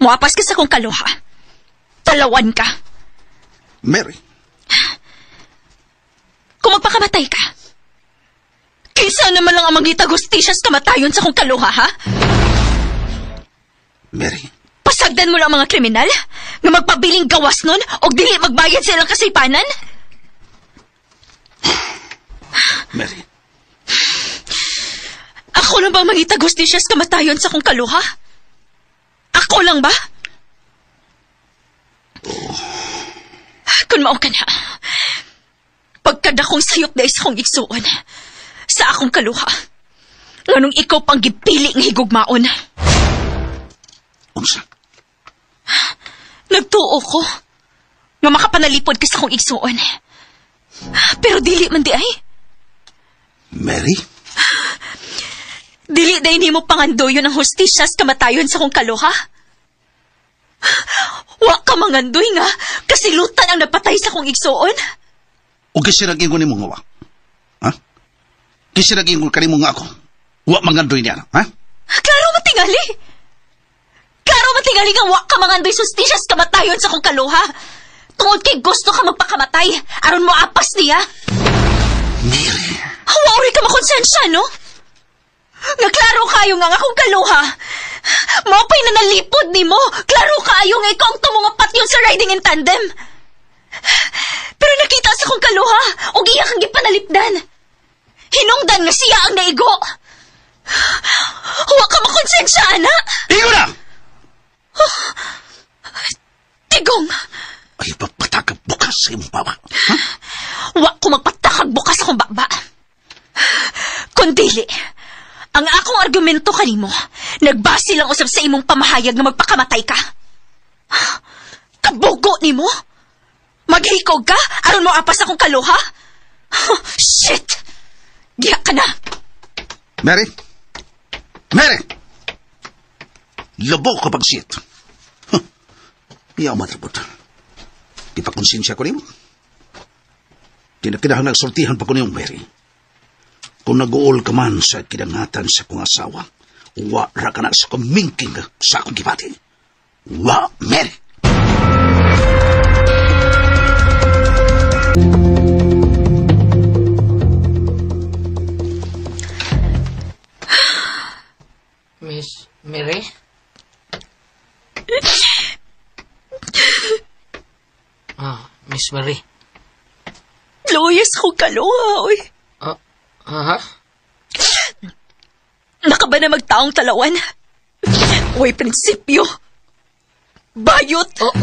muapas ka sa akong kaloha, talawan ka. Mary. Kung magpakamatay ka, kinsa naman lang ang mangitag hustisya sa kamatayon sa akong kaloha, ha? Mary. Pasagdan mo lang ang mga kriminal nga magpabiling gawas nun o dili magbayad sa ilang kasaypanan? Mary. Ako lang ba mangitag hustisya sa kamatayon sa akong kaloha? Ako lang ba? Oh. Kung mao ka na, pagkadakong sayop na isa kong igsuon sa akong kaluha, nganong ikaw pang gipili nga higugmaon. Unsa? Nagtuo ko nga makapanalipod ka sa akong igsuon. Pero dili man di ay. Mary? Dili day nimo pangandoyon ang hustisya sa kamatayon sa akong kaloha. Wa ka mangandoy nga kasilutan ang napatay sa akong igsuon. O kasi nag-ingon nimo nga wa? Ha? Kasi nag-ingon kanimo nga ako. Wa mangandoy niya, ha? Klaro matingali. Klaro matingali nga wa ka mangandoy hustisya sa kamatayon sa akong kaloha. Tungod kay gusto ka magpakamatay, aron mo apas niya. Mary. Wa uri ka makonsensya, no? Nga klaro kayo nga ang akong kaloha. Mao pa'y nanalipod nimo. Klaro kayo nga ikaw ang tumungapat yun sa riding in tandem. Pero nakita sa akong kaloha, og iya kang gipanalipdan. Hinungdan nga siya ang naigo. Huwag ka makonsensya, ana. Igo na! Oh, Tigong! Ay, pagpatakag bukas sa imong baba. Ha? Wa ko magpatakag bukas akong baba. Kundili, ang akong argumento kanimo, nagbase lang usab sa imong pamahayag nga magpakamatay ka. Kabugo nimo? Maghikog ka? Aron mo apas akong kaloha? Shit! Diha ka na! Mary? Mary! Labo ka pag shit. Huh. Iyaw matrabot. Ipakonsensya ko nimo. Tinakinahang nagsultihan pa ko niyong Mary. Kung nag-uol ka man sa kinangatan sa kong asawa, wa ra ka na sa kumingking sa akong gibati. Wa, Mary! Miss Mary? Ah, Miss Mary. Luyas ko kaloha, oy. Aha? Naka ba na magtaong talawan? Uy, prinsipyo. Bayot. Oh,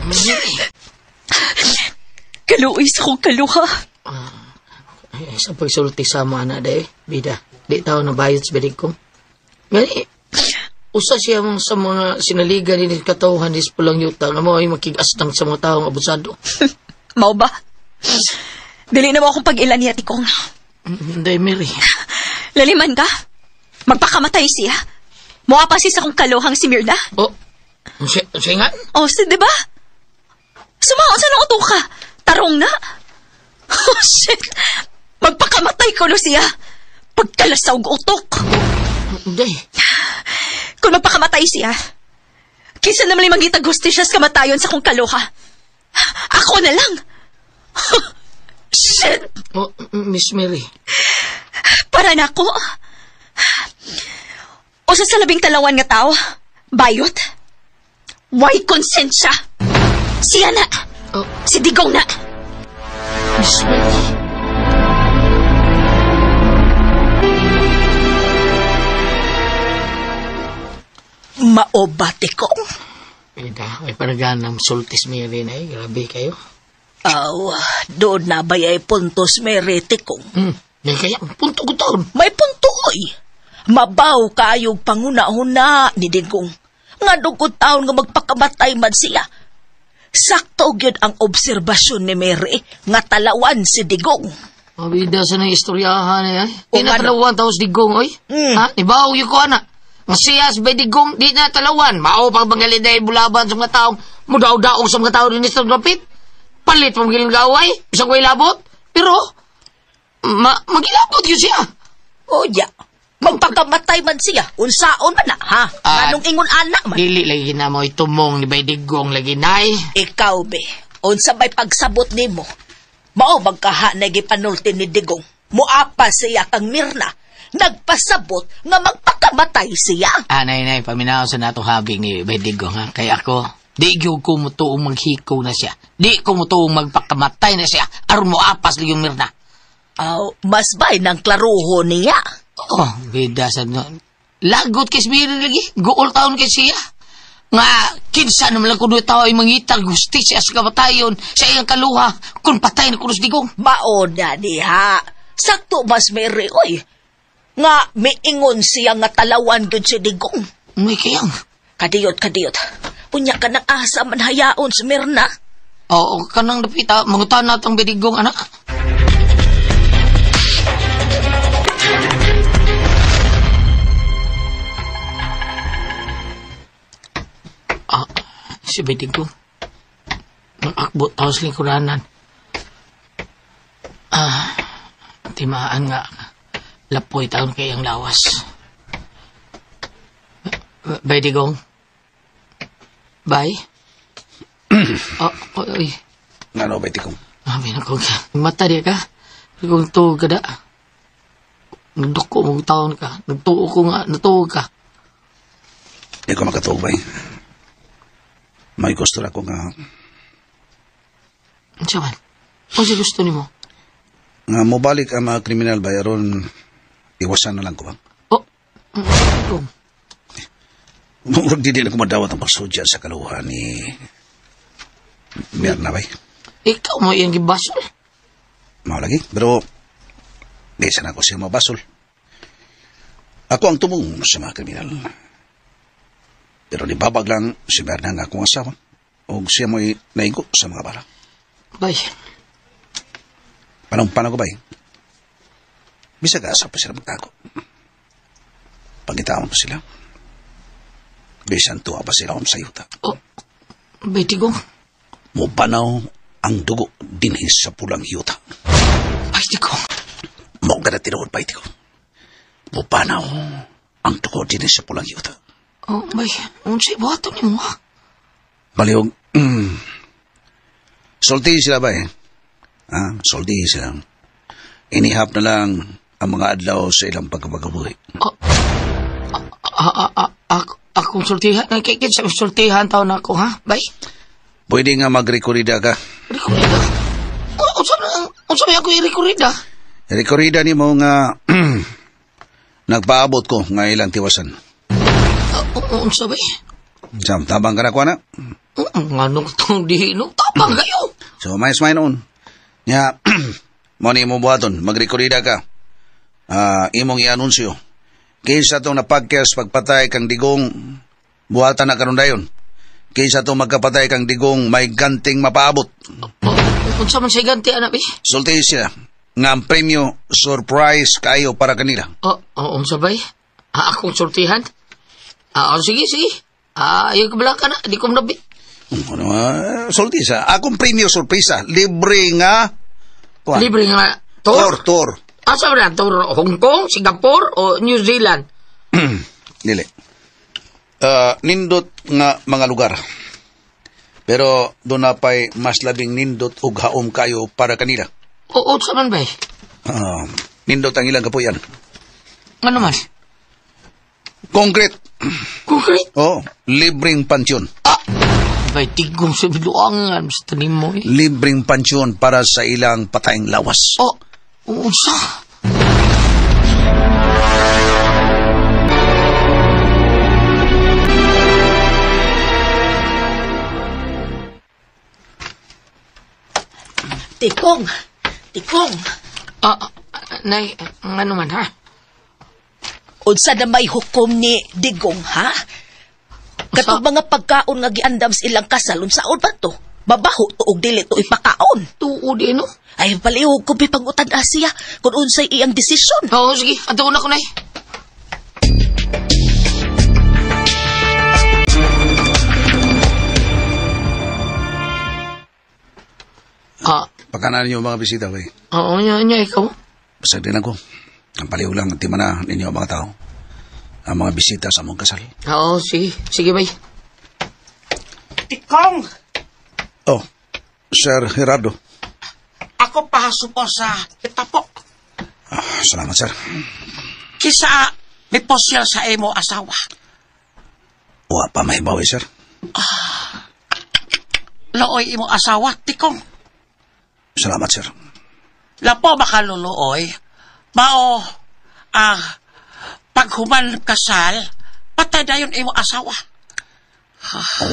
Mary. Kaluoy sa kong kaluha. Ay, sa pagsulti sa mga anak day, bida. Di tao na bayot sa bilig ko. Mary, usa siya mong sa mga sinaligan ni katawhan ni pulang yuta nga mo ay makig-astang sa mga taong abusado. Mao ba? Dili na mo akong pag-ilan niya, Tikong. Hindi, Mary. Laliman ka. Magpakamatay siya. Muha pa siya sa akong kalohang si Mirna. Oh, siya nga? Oh, si, di ba? Sumaon sa nang uto ka. Tarong na. Oh, shit. Magpakamatay ko no siya. Pagkalasaw og utok. Hindi. Kung magpakamatay siya, kinsa naman mangitag hustisya sa kamatayon sa akong kaloha. Ako na lang. Shit! Oh, Miss Mary. Para na ako. Usa sa 12 nga tao, bayot. Why consent siya? Siya na. Oh. Si Digong na. Miss Mary. Maobati ko. Ida, may panaganang sultis Mary na eh. Grabe kayo. Aw, doon na ba ay puntos Mary, tikong? Kaya, punto ko taon. May punto, oy. Mabaw kaayog panguna-huna ni Digong. Nga dugkod taon nga magpakamatay man siya. Sakto gyud ang obserbasyon ni Mary nga talawan si Digong. Mabida sa nang istoryahan eh. Di na talawan taos Digong, oy. Ha? Ibaw yun ko, ana. Nga siya si Digong, di na talawan. Mao pang bangali dahil bulaban sa mga taong mudaw-daong sa mga tao ni Mr. Dapit. Palit pang gilingaway, bisag way labot. Pero, magilabot yun siya. O ya, magpakamatay man siya. Unsaon man na, ha? Anong ingon anak man? Dili lagi na mo itumong ni Bay Digong lagi, nay. Ikaw, be, unsa may pagsabot nimo? Mao magkaha na gipanulti ni Digong. Muapa siya kang Mirna. Nagpasabot nga magpakamatay siya. Nay, nay, paminaw sa natong habing ni Bay Digong, ha? Kaya ako, di gyud ko mutuong maghikaw na siya. Di ko mutuong magpakamatay na siya. Aron muapas lang yung Mirna. Aw, mas bay ng klaruho niya. Oh, bida sa no. Lagot kay Miri lagi. Gool taon kay siya. Nga, kinsa naman lang kuno tao ay mangitag hustisya sa kamatayon sa iyang kaluha kung patay na kunos Digong. Mao na diha. Sakto mas Mary, oy. Nga, miingon siya nga talawan gyud si Digong. May kayang. Kadiyot, kadiyot. Unya ka ng asa man hayaon si Mirna. Oo, kanang dapita. Mangutan na itong Digong, anak. Si Digong. Nag-akbot taos lingkuranan. Timaan nga. Lapoy taon kay ang lawas. Bay Digong. Bay? Oy. Ngano, Bay Digong? Amin ako. Mata di ka. Kung tuog ka da. Nagduko mong taon ka. Nagtuo ko nga. Natuog ka. Di ko makatuog, bay. May gusto na ko nga... Ano siya man? Ano siya gusto ni mo? Nga mobalik ang mga kriminal ba, aron iwasan na lang ko ba? Oh, oh. Murag di din ako madawat ang pagsudya sa kaluha ni Mirna, bay. Ikaw mo iyang gibasol. Mao lagi, pero di sana ako siya mabasol. Ako ang tumong sa mga kriminal. Pero nibabag lang si Mirna nga akong asawa. O siya mo'y naigo sa mga bala. Bay. Panong-panong ko, bay. Bisag asa pa sila magtago. Pagkitaan ko sila. Bisan tuwa pa sila akong sayuta. Oh, bay, Digong. Mupanaw ang dugo dinhi sa pulang yuta. Bay, Digong. Mo ka na tinuod, bay, Digong. Mupanaw ang dugo dinhi sa pulang yuta. Oh, bay, unsay buhaton nimo, ha? Baliog, sulti sila, bay. Ha? Sulti sila. Inihap na lang ang mga adlaw sa ilang pagkapagabuhi. Oh, akong sultihan. Kinsa sultihan taon ako, ha, bay? Pwede nga magrekorida ka. Rekorida? Unsa may ako i-rekorida? Rekorida ni mo nga nagpaabot ko nga ilang tiwasan. Unsa bay? Sam, tabang ka na kuha na? Anong itong di, no? Tabang kayo! So, may smile noon. Nya, mo ni mo buhaton, magrekorida ka. Imong i-anunsyo. Kinsa itong napagkyas pagpatay kang Digong, buhatan na karon dayon. Kinsa itong magkapatay kang Digong, may ganting mapaabot. Unsa man siya ganti, anak, eh? Sulti sila. Nga ang premyo, surprise kayo para kanila. Unsa bay? Akong sultihan? Sige, sige. Ayaw ka bala ka na. Di ko manabi. Ano, sulti sa. Akong premyo surpresa. Libre nga. Tuan. Libre nga. Tour? Tour. Asa ba na? Tour Hong Kong, Singapore, o New Zealand? Dili. Nindot nga mga lugar. Pero doon na pa'y mas labing nindot og haom kayo para kanila. Oo, sa man ba? Nindot ang ilang kapuyan. Ano man? Concrete. Concrete? Oo, libreng pansyon. Bay, tigong sa biluangan, basta nimo eh. Libreng pansyon para sa ilang patayng lawas. Oh, unsa? Tikong! Tikong! Nay, ano man ha? Unsa na may hukom ni Digong, ha? Katong mga pagkaon nga giandam sa ilang kasal, unsaon ba to? Babaho to og dili to ipakaon. Tuod eh, no? Ay, palihog ko pipangutan siya kung unsay iyang desisyon. Oo, sige. Ato na ko, Nay. Pagkanan ninyo mga bisita, bay. Oo, nya, ikaw. Basag din ako. Ang paliw lang, ang timana ninyo ang mga tao. Ang mga bisita sa mong kasal. Oo, sige. Sige, bay. Tikong! Oh, Sir Gerardo. Ako pahasupo sa itapok. Salamat, sir. Kisa may posyal sa imo asawa. Wa pa may bawi, sir. Looy imo asawa, Tikong. Salamat, sir. Lapo makaluluoy, mao ang paghuman kasal, patay dayon imo asawa.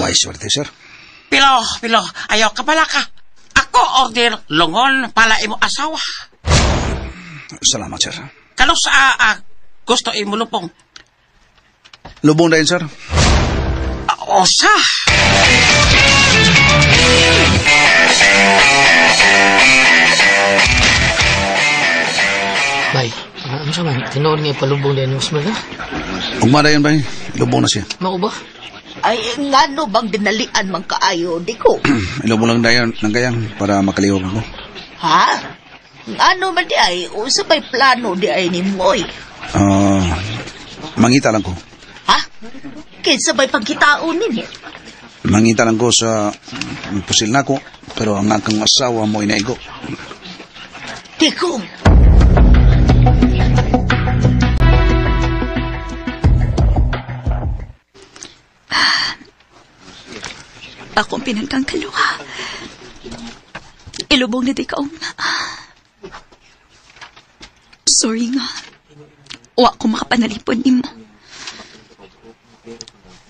Way swerte, sir. Pilo, ayaw ka pala ka. Ako order lungon pala imo asawa. Salamat, sir. Kano sa gusto imo lupong? Lubong dayon, sir. Osa. Bay, ano sa man? Tinuod nga ipalubong din yung smell, ha? Ugma dayon, bay. Lubong na siya. Mao ba? Ay, ngano bang dinalian man kaayo, di ko? Ilubong lang dayon ng gayang para makalihok ako. Ha? Ngano man di ay? Unsa may plano di ay ni Moy? Mangita lang ko. Ha? Kinsa may pagkitaon nimo? Mangita lang ko sa pusil nako, pero ang akong asawa mo inaigo. Tikong! Ako ang pinangkang kaluha. Ilubong na di ka ugma. Sorry nga. Wa ko makapanalipod nimo.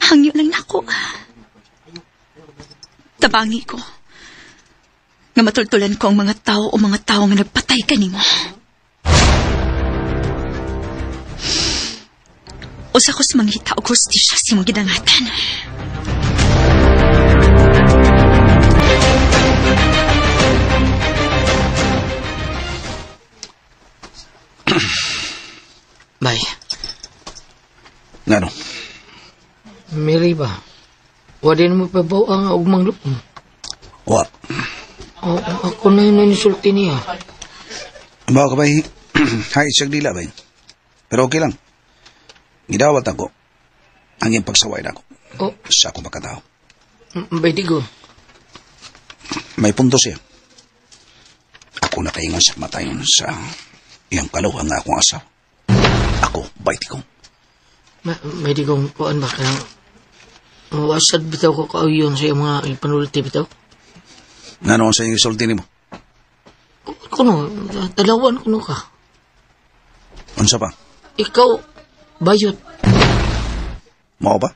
Hangyo lang nako. Tabangi ko. Nga matultulan ko ang mga tao o mga tao nga nagpatay kanimo. Usa ko sa manghita og hustisya sa imong gidangatan. Bay. Ngano? Mary ba? Wa din mo pabaw ang ugmang lupong. Wa. O, ako na yun ang nisulti niya. Bawa ka ba? Hay, siyang dila ba? Pero okay lang. Gidawat ako. Ang iyong pagsaway na ako. Oh. Sa akong pagkatao. Bay, digo. May punto siya. Ako nakaingon sa matayon sa iyang kaluha nga akong asawa. Ako, bay tikong. May digong kuan ba kanang wasad bitaw ko kauyon sa iyong mga ipanulti bitaw? Ngano sa iyong isulti nimo? Kuno, talawan kuno ka. Unsa pa? Ikaw, bayot. Mao ba?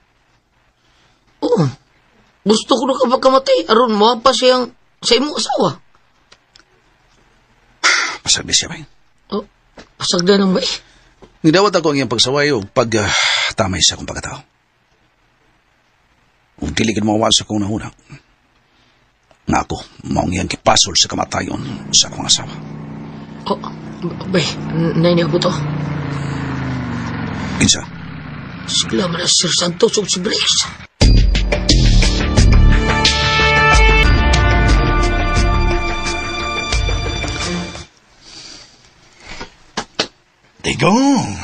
Oo. Gusto ko na ka pagkamatay. Aron mo pa siyang sa imong asawa. Pasagdi siya ba? Oh, pasagda lang ba eh? Nidawat ako ang iyang pagsaway o pag tamay sa akong pagkatao. Kung dili ka mawa sa akong nahuna, nga ako, maong iyang kipasol sa kamatayon sa akong asawa. Oh, bay, nay niya to. Kinsa? Sila man Sir Santos ug si Briggs. Digong!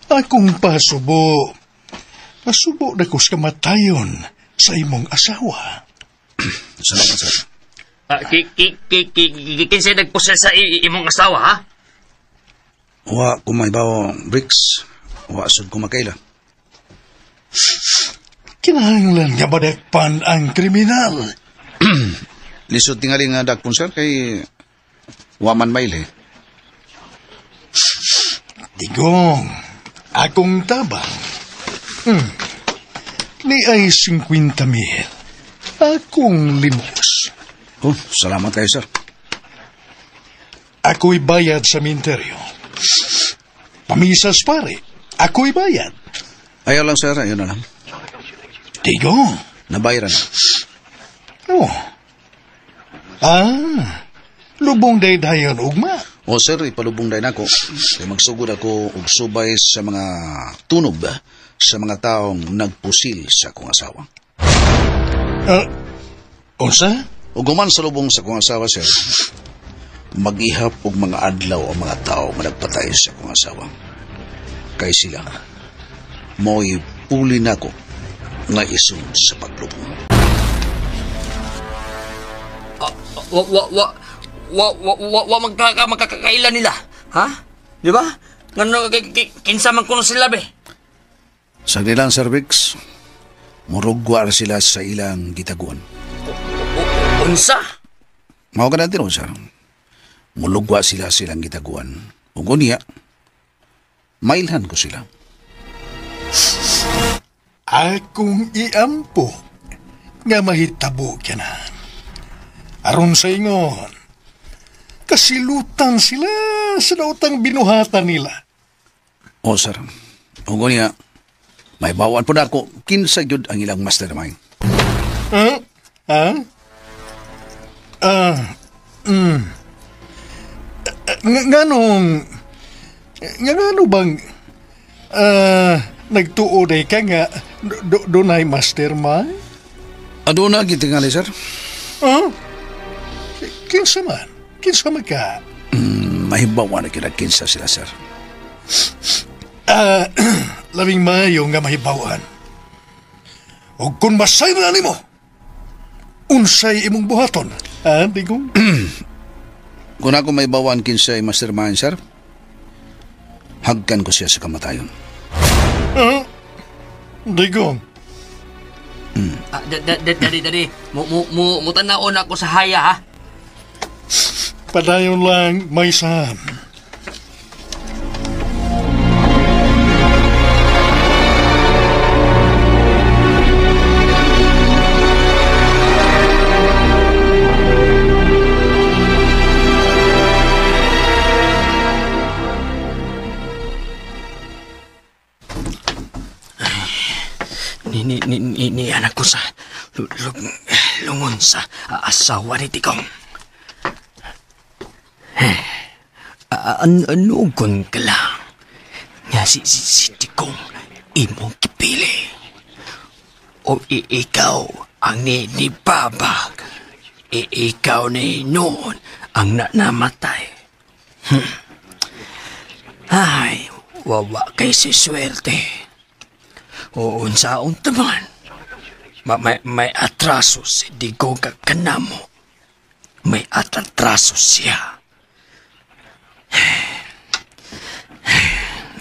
Akong pasubo. Nasubo na ko sa kamatayon sa imong asawa. Salamat, sir. Kinsay nagpusal sa imong asawa, ha? Wa ko may bawo, Briggs. Wa sud ko makaila. Kinahanglan nga madakpan ang kriminal. Lisod tingali nga dakpon, sir, kay wa man mail, eh. Digong, akong tabang. Ni ay 50,000. Akong limos. Oh, salamat kayo, sir. Ako'y bayad sa minteryo. Pamisas pare, ako'y bayad. Ayaw lang, sir. Ayaw na lang. Digong. Nabayaran na. Oh. Ah, lubong day-dayon ugma. O sir, ipalubong day nako. Kaya magsugod ako og subay sa mga tunob sa mga taong nagpusil sa akong asawa. Unsa? Ug human sa lubong sa akong asawa, sir, mag-ihap og mga adlaw ang mga tao nga nagpatay sa akong asawa. Kay sila, mo'y puli nako nga isunod sa paglubong. Wa wa wa wa wa magkakaila nila, ha? Di ba? Ngano kinsa man kuno sila be? Sagdi lang, Sir Biggs. Murugwar sila sa ilang gitaguan. Unsa? Mao ka natin, sir. Mulugwa sila sa ilang gitaguan. Ug unya, mailhan ko sila. Akong iampo nga mahitabo ka na. Aron sa ingon, kasilutan sila sa daotang binuhatan nila. O, sir. Ug unya, may bawaan po na ako kinsa gyud ang ilang mastermind. Ha? Ha? Ngano bang nagtuo day ka nga dunay mastermind? Aduna gitingali, sir. Huh? Kinsa man? Kinsa man ka? Mahibawa na kina kinsa sila, sir. Labing maayo nga mahibawan. O kung masay na nimo, unsay imong buhaton? Ah, Digong? Kung ako may bawan kinsay mastermind, sir, hagkan ko siya sa kamatayon. Digong. Dali. Mo tan-awon ako sa haya, ha? Padayon lang, may sam. Ni anak ko sa lungon sa asawa ni Tikong. Anugon ka lang nga si Tikong imong kipili. O ikaw ang ni Babag. Ikaw ni noon ang namatay. Ay, wawa kay si swerte. O unsaon taman, may atraso si Digong kakanamo. May atraso siya.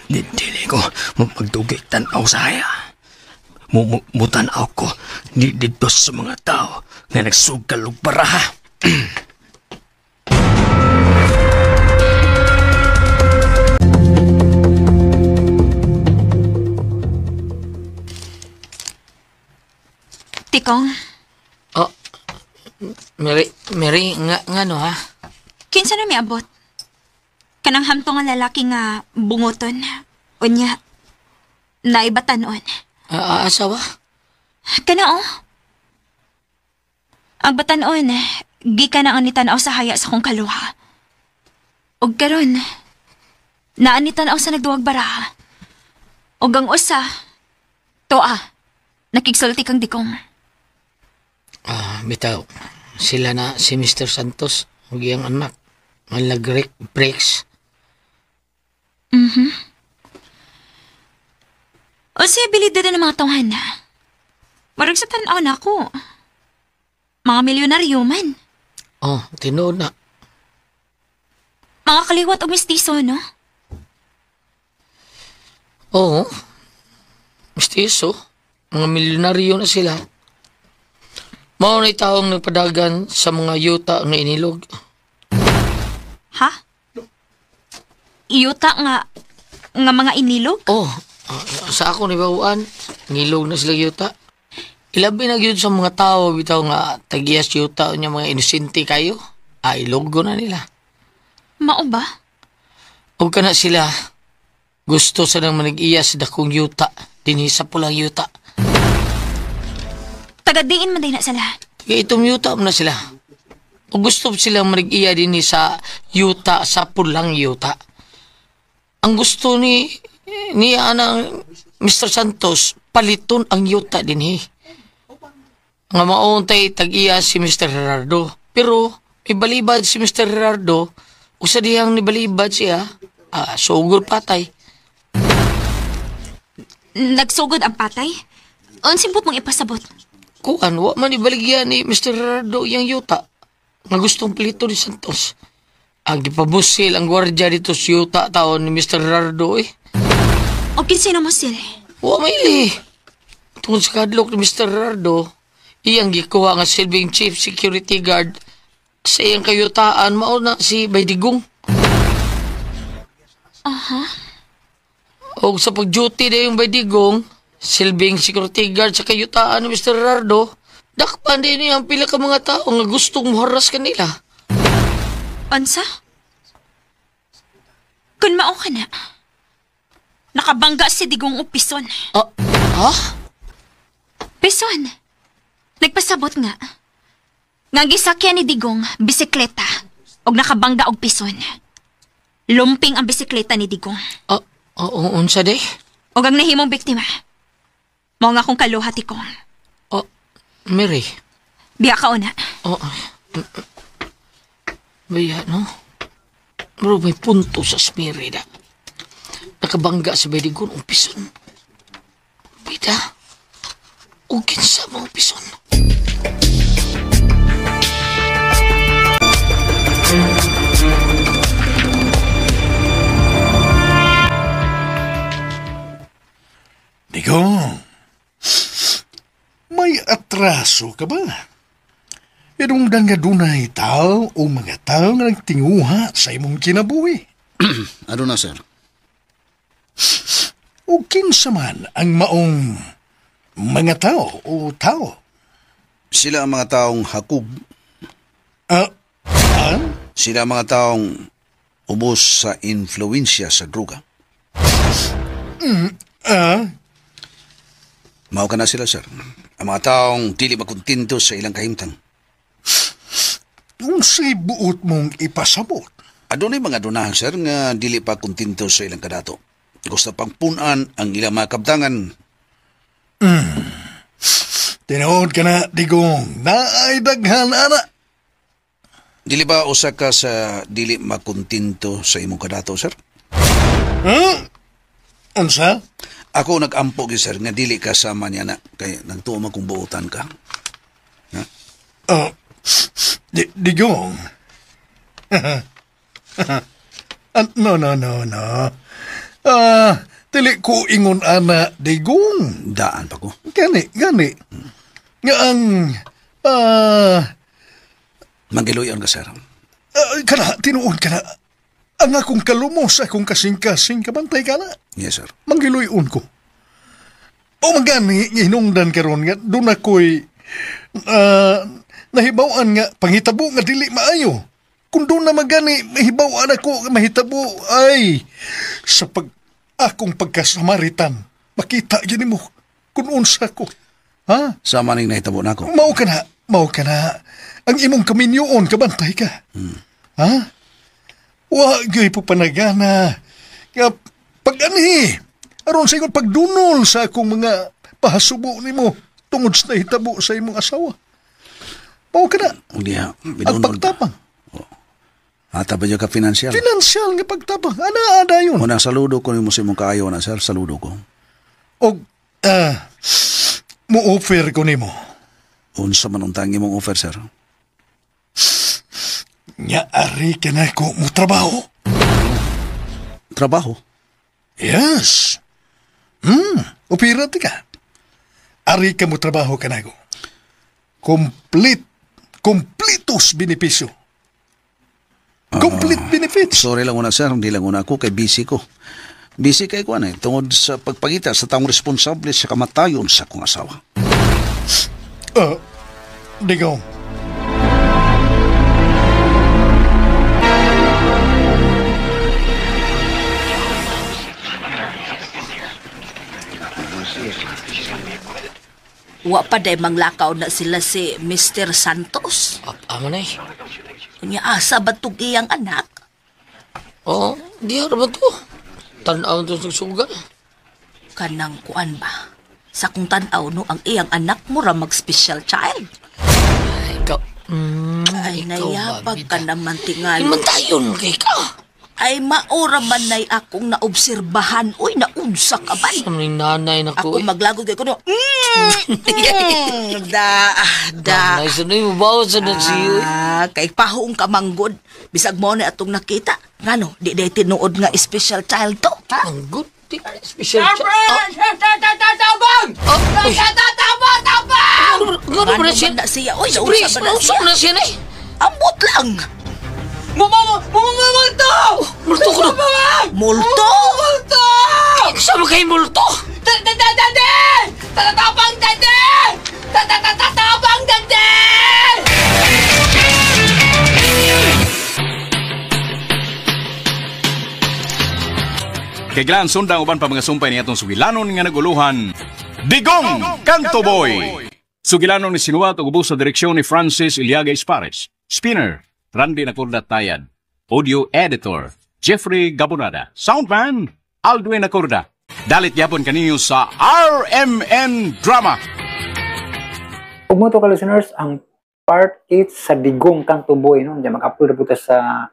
Dili ko magdugay tanaw sa haya. Mutanaw ko dito sa mga tao nga nagsugal og baraha. Tikong. Oh, Mary, nga no, ha? Kinsa na miabot? Kanang hamto nga lalaki nga bunguton. Unya, naibatanon. Asawa? Kana, oh. Ang batanon, gikan na ang nitanaw sa haya sa kong kaluha. Og karon, naanitanaw sa nagduwag baraha. Og ang usa, toa, nakigsulti kang Digong. Bitaw, sila na si Mr. Santos, ug iyang anak, ang nag-breaks. Mhm. O siya abilidad na ng mga tawhan na. Marag sa tanaw na ako. Mga milyonaryo man. Oh, tinuod na. Mga kaliwat o mistiso, no? Oo. Mistiso. Mga milyonaryo na sila. Mao na'y taong nagpadagan sa mga yuta nga inilog. Ha? Yuta nga mga inilog? Oh, sa ako ni Bawaan, ngilog na sila yuta. Ilabi na gyud sa mga tao bitaw nga tagiyas yuta nya mga inosente kayo. Ay, ilogo na nila. Mao ba? Og kana sila Gusto sa nang manag-iya sa dakong yuta, dinhi sa pulang yuta. Tagadiin man din na sila. Taga itong yuta man na sila. O gusto silang manag-iya dinhi sa yuta, sa pulang yuta. Ang gusto ni anang Mr. Santos, paliton ang yuta dinhi. Nga maontay tag-iya si Mr. Gerardo. Pero may balibad si Mr. Gerardo, usa dihang nibalibad siya, sugod patay. Nagsugod ang patay? Unsimpot mong ipasabot? Kuan, wa man ibaligyan ni Mr. Gerardo iyang yuta. Nga gustong pilito ni Santos. Ang gipabusil ang gwardiya dito sa yuta taon ni Mr. Gerardo eh. O kinsa na mo sil? Wa maili. Tungod sa kadlok ni Mr. Gerardo, iyang gikuha nga silbing chief security guard sa iyang kayutaan, mao na si Baydigong. Aha. O sa pag-duty na yung Baydigong, silbing security guard sa kayutaan ni Mr. Gerardo, dakpan din niya ang pila ka mga tao nga gustong muharas kanila. Unsa? Kun mao ka na, nakabangga si Digong og pison. Ha? Pison. Nagpasabot nga. Nga gisakyan ni Digong bisikleta og nakabangga og pison. Lumping ang bisikleta ni Digong. Unsa day? Og ang nahimong biktima. Mao nga akong kaluha ti Kong. Mary. Biya ka una. Biya, no? Bro, may punto sa Mary na. Nakabangga sa Baydigon ang pison. Bida, o kinsa mo ang pison. Digong, may atraso ka ba? Inungdan nga dunay tao o mga tao nga nagtinguha sa imong kinabuhi. Ano na, sir? O kinsa man ang maong mga tao o tao? Sila ang mga taong hakub. Sila ang mga taong ubos sa influensya sa droga. Mao ka na sila, sir. Ang mga taong dili makontento sa ilang kahimtang. Unsay buot mong ipasabot? Adunay mga dunahan, sir, nga dili pa kontento sa ilang kadato. Gusto pang punan ang ilang mga kabtangan. Tinuod ka na, Digong. Naay daghan, ana. Dili ba usa ka sa dili makontento sa imong kadato, sir? Huh? Unsa? Ako nag-ampo gyud, sir, nga dili ka sama niya na kay nagtuo man kung buotan ka. Ha? Digong. No. Dili ko ingon ana, Digong. Daan pa ko. Gani. Nga ang Manggiluyon ka, sir. Kana, tinuod ka na. Ang akong kalumos, akong kasing-kasing, kabantay ka na. Yes, sir. Manggiluyon ko. O magani, hinungdan karon nga, doon ako'y nahibawan nga, pangitabo nga dili maayo. Kung doon na magani, mahibawan ako, mahitabo, ay, sa pag, akong pagkasamaritan, makita gini mo, kung unsa ko. Ha? Sama ning nahitabo na ako. Mao ka na. Ang imong kaminyoon, kabantay ka. Ha? Wa gyud po panagana. Nga pag-anhi, aron sa imong pagdunol sa akong mga pahasubo nimo tungod sa nahitabo sa imong asawa. Mao ka na. Diha, ang pagtapang. Oh. Ata ba ka financial? Financial nga pagtapang. Ana-ada yun. Unang saludo ko nimo sa imong kaayo na, sir. Saludo ko. Og, mo-offer ko nimo. Unsa man ang tangi mong offer, sir? Nga ari ka na ko mo trabaho. Trabaho? Yes. Opera ti ka. Ari ka mo trabaho ka na ko. Kompletos benepisyo. Complete benefits. Sorry lang una, sir. Hindi lang una ako kay busy ko. Busy kay ko ano, tungod sa pagpangita sa taong responsable sa kamatayon sa akong asawa. Digong. Wa pa day manglakaw na sila si Mr. Santos. Amo na eh. Unya asa ba tug iyang anak? Oo, di ara ba to? Tanaw to sa sugal. Kanang kuan ba? Sa kung tanaw no, ang iyang anak mura mag-special child. Ay, ikaw. Ay, ikaw nayabag ba, ka naman tingali. Imantayon kay ka. Ay, maura man nay akong naobserbahan. Uy, naunsa ka man. Sa ning nanay na ko. Ako maglagod kay kuno. Da, da. Nanay sa nay, mabawas sa na siyo. Ah, kay pahuong ka manggod. Bisag mo na atong nakita. Ngano, di day tinuod nga special child to. Ha? Manggod, di special child. Tabang! Ngano ba na siya? Ngano ba na siya? Uy, naunsa ba na Naunsa siya? na siya na eh. Ambot lang. Multo! Multo ko na! Multo! Multo! Sama kay multo! Tatabang dade! Tatabang dade! Kay Glan, sundang uban pa mga sumpay ni atong sugilanon nga naguluhan. Digong Kanto Boy! Sugilanon ni sinuwat ug ubos sa direksyon ni Francis Iliaga Espares. Spinner, Randy Nacorda Tayad. Audio Editor, Jeffrey Gabonada. Soundman, Aldwin Nacorda. Dalit yapon kaninyo sa RMN Drama. Ug mo to ka listeners, ang part 8 sa Digong Kanto Boy, no? Diyan mag-upload na po ta sa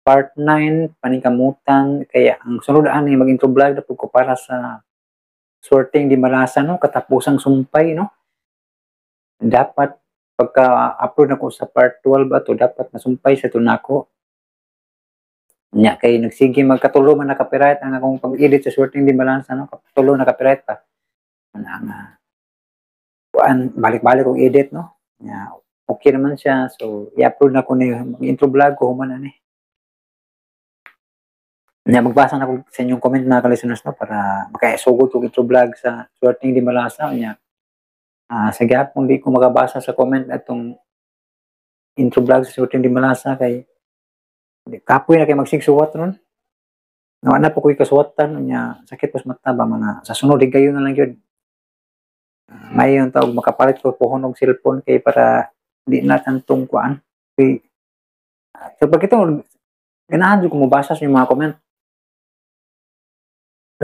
part 9, paningkamutan. Kaya ang sunod ani mag-intro vlog na po ko para sa Swerteng di Malasa, no? Katapusang sumpay, no? Dapat pagka-upload na ko sa part 12 ato, dapat nasumpay sa tunako. Nya kay nagsige magkatulo man na copyright ang akong pag-edit sa Swerteng di Malasa, no? Katulo na copyright pa. Ana nga kuan, balik-balik kong edit, no? Nya okay naman siya. So i-upload na ko ni mag-intro vlog ko human ani. Nya magbasa na ko sa inyong comment mga ka-listeners, no, para makaisugod kog intro vlog sa Swerteng di Malasa. Nya sa gapon di ko makabasa sa comment atong intro vlog sa Swerteng di Malasa kay kapoy na kay magsigsuwat ron. Nawa na po ko'y kasuwatan nya sakit pos mata ba mga sa sunod higayon na lang gyud. Mayon tawag makapalit ko pohon og cellphone kay para di na tantong kuan. Kay so pag ito ganahan jud ko mobasa sa inyong mga comment.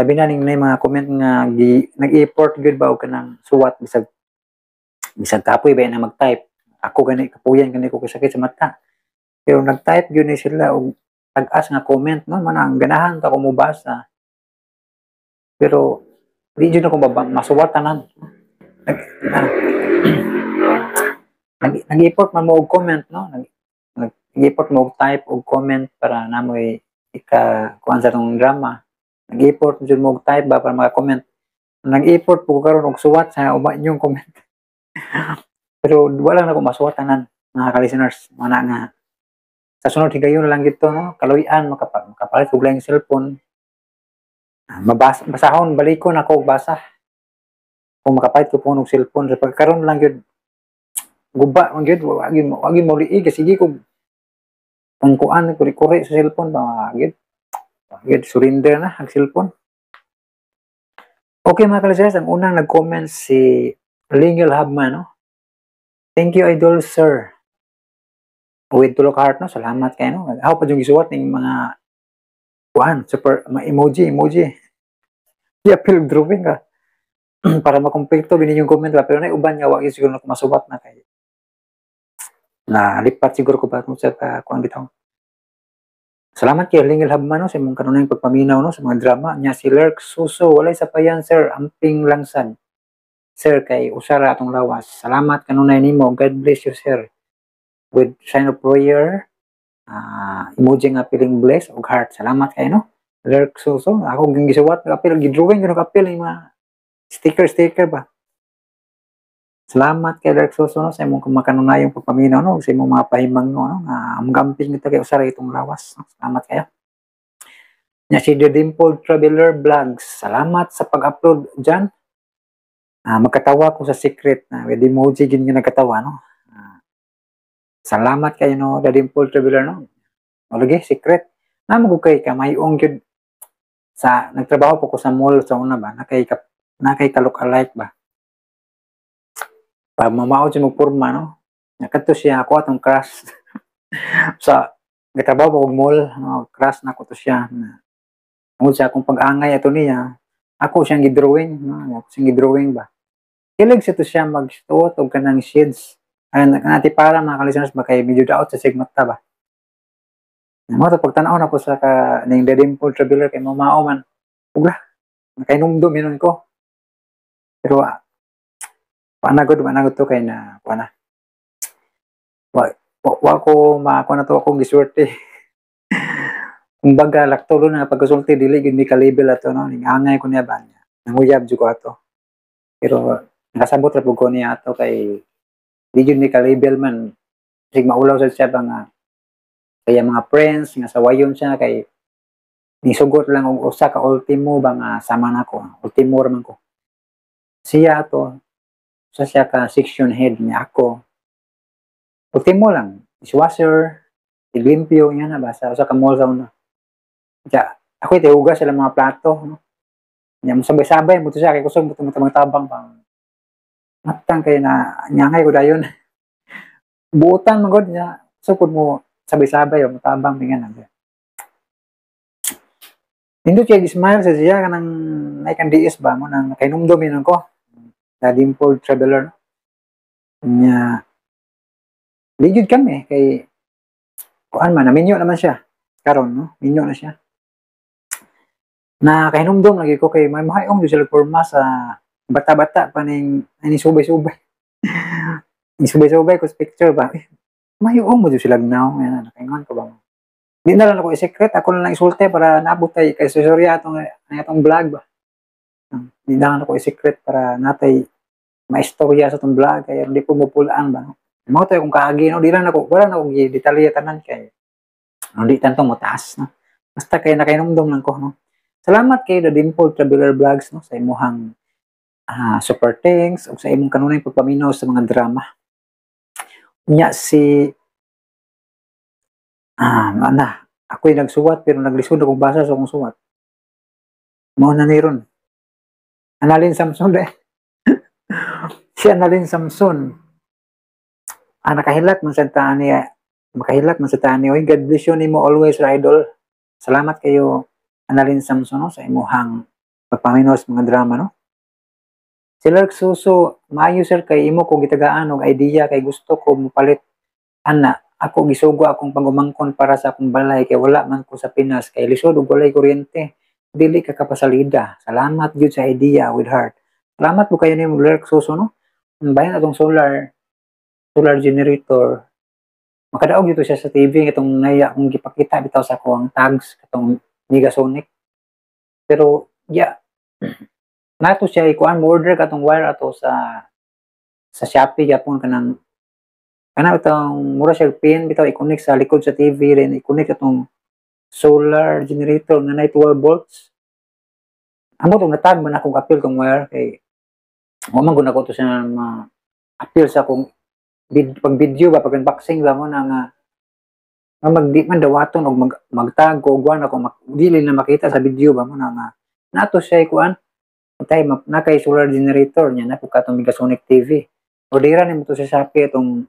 Labi na ning mga comment nga nag-effort gyud ba og kanang suwat bisag kapoy ba na mag-type. Ako gani kapuyan gani ko kasakit sa mata. Pero nag-type gyud ni sila og tag-as nga comment, no, manang ganahan ta ko mobasa. Pero di jud ako masuwat tanan. Nag-effort man mo og comment, no? Nag-effort mo og type og comment para namoy ika kuan sa tong drama. Nag-effort jud mo og type ba para maka-comment. Nag-effort po ko karon og suwat sa uban inyong comment. Pero wala na ko masuwat tanan mga ka-listeners. Mana nga sa sunod higayon lang gito, no? Kaluy-an makapalit og laing cellphone. Mabasa, basahon balikon ako og basa. Kung makapalit ko po og cellphone sa pagkaron lang gyud guba man gyud, wa gyud mauliig sige ko ang kuan kuri-kuri sa cellphone ba gyud. Gyud surrender na ang cellphone. Okay mga ka-listeners, ang unang nag-comment si Lingel Habman, no? Thank you idol sir. With tulok heart, no? Salamat kayo, no? Ako pa yung gisuwat ng mga kuan, super mga emoji. I-appeal drawing ka. Para makumpleto binin yung comment ba, pero na uban nga wa siguro na masuwat na kay nalipat siguro ko ba kung sa kuan bitaw. Salamat kay Lingel Habman, no, sa imong kanunayng pagpaminaw, no, sa mga drama nya. Si Lerk Suso, walay sapayan sir, amping langsan. Sir kay usara atong lawas. Salamat kanunay nimo. God bless you sir. With sign of prayer, emoji nga feeling blessed og heart. Salamat kayo, no? Lerk Suso, ako ging gisuwat kapil gidrawing gyud kapil yung mga sticker ba. Salamat kay Lerk Suso, no, sa imong makanunayong pagpaminaw, no, sa imong mga pahimang, no, nga amgamping kita kay usara itong lawas, no? Salamat kayo. Nya si The Dimple Traveler Vlogs, salamat sa pag-upload dyan. Magkatawa ko sa secret na with emoji gin nga nagkatawa, no. Salamat kayo, no, The Dimple Traveler, no. O lagi secret. Namo kay kamayong gyud sa nagtrabaho po ko sa mall sa una ba, na kay Na kay ka-look alike ba. Pa mamao siya magpurma, no? Nakadto siya, ako atong crush. Sa gitrabaho og mall, no, crush na ko to siya. Tungod sa akong pag-angay ato niya, ako siyang gidrawing, no? Ako siyang gidrawing ba. Hilig siya to siya magsuot og kanang shades. Ay, nati para mga ka-listeners ba, kay medyo daot sa sigmata ba. Mo to pagtan-aw na ko sa ka ning The Dimple Traveler kay mamao man. Ugla, nakainumdum yun ko. Pero panagod to kay na kuha na. Wa ko makuha na to, akong giswerte. Kumbaga lakto na pagkasulti, dili gyud mi ka-level ato, no, ning angay ko niya ba niya. Nanguyab jud ko ato. Pero nakasabot ra pud ko niya ato kay di jud mi ka-level man. Sig maulaw sad siya ba nga kaya mga friends nga sawayon siya kay nisugot lang og usa ka ultimo ba nga sama nako, ultimo ra man ko. Siya ato sa siya ka section head niya, ako ultimo lang, dishwasher, limpyo niya na ba sa usa ka mall sa una. Ja, ako itihugas sila mga plato, no? Nya mo sabay-sabay mo to siya kay kusog mo to tabang pa. Matang kay na nyangay ko dayon. Buutan man gud niya, sukod mo sabay-sabay o tabang mingan na. Nindot kay smile sa siya kanang nay kan DS ba mo nang nakainumdum yun ko. The Dimple Traveler. Nya ligid kami kay kuan man, naminyo naman siya karon, no, minyo na siya. Na kahinumdum lagi ko kay may mahayong jud sila porma sa bata-bata pa ning ani subay-subay. Ni subay-subay ko sa picture ba. Eh, mayong mo jud sila now, yan nakaingon ko ba. Di na lang ako i-secret, ako na lang isulti para naabot tay kay susurya atong atong vlog ba. Di na lang ako i-secret para natay maistorya sa atong vlog kaya hindi ko mupulaan ba. No? Mao tayo kung kaagi, no, di lang ako, wala na akong detalye tanan kay no, di tantong mataas, no. Basta kay nakainumdum lang ko, no. Salamat kay The Dimple Traveler Vlogs, no, sa imuhang super thanks ug sa imong kanunay pagpaminaw sa mga drama. Nya si ana, ako'y nagsuwat pero naglisod akong basa sa akong suwat. Mao na ni ron. Analin Samson eh. Si Analin Samson. Nakahilak man sa taan niya. Makahilak man sa taan niya. Oy, God bless you nimo always, idol. Salamat kayo, Analin Samson, no, sa imuhang pagpaminaw sa mga drama, no. Si Lerk Suso, maayo sir kay imo ko gitagaan og idea kay gusto ko mopalit ana. Ako gisugo akong pangumangkon para sa akong balay kay wala man ko sa Pinas kay lisod og walay kuryente. Dili ka kapasalida. Salamat gyud sa idea with heart. Salamat po kayo nimo, Lerk Suso, no. Ang bayan atong solar generator. Makadaog dito siya sa TV itong naya akong gipakita bitaw sa ako ang tags katong Megasonic. Pero yeah, nato siya ikuan mo order katong wire ato sa Shopee gyapon, kanang kana itong mura siya pin bitaw, i-connect sa likod sa TV rin, i-connect atong solar generator nga nay 12 volts. Amo tong natag man akong apil kong wire kay mo man gud ako to siya ma apil sa akong pag video ba, pag unboxing ba mo na nga nga magdi man dawaton og magtag ko og ako dili na makita sa video ba mo na nga nato siya ikuan tay na kay solar generator niya na katong Megasonic TV. Ordera nimo to sa Shopee itong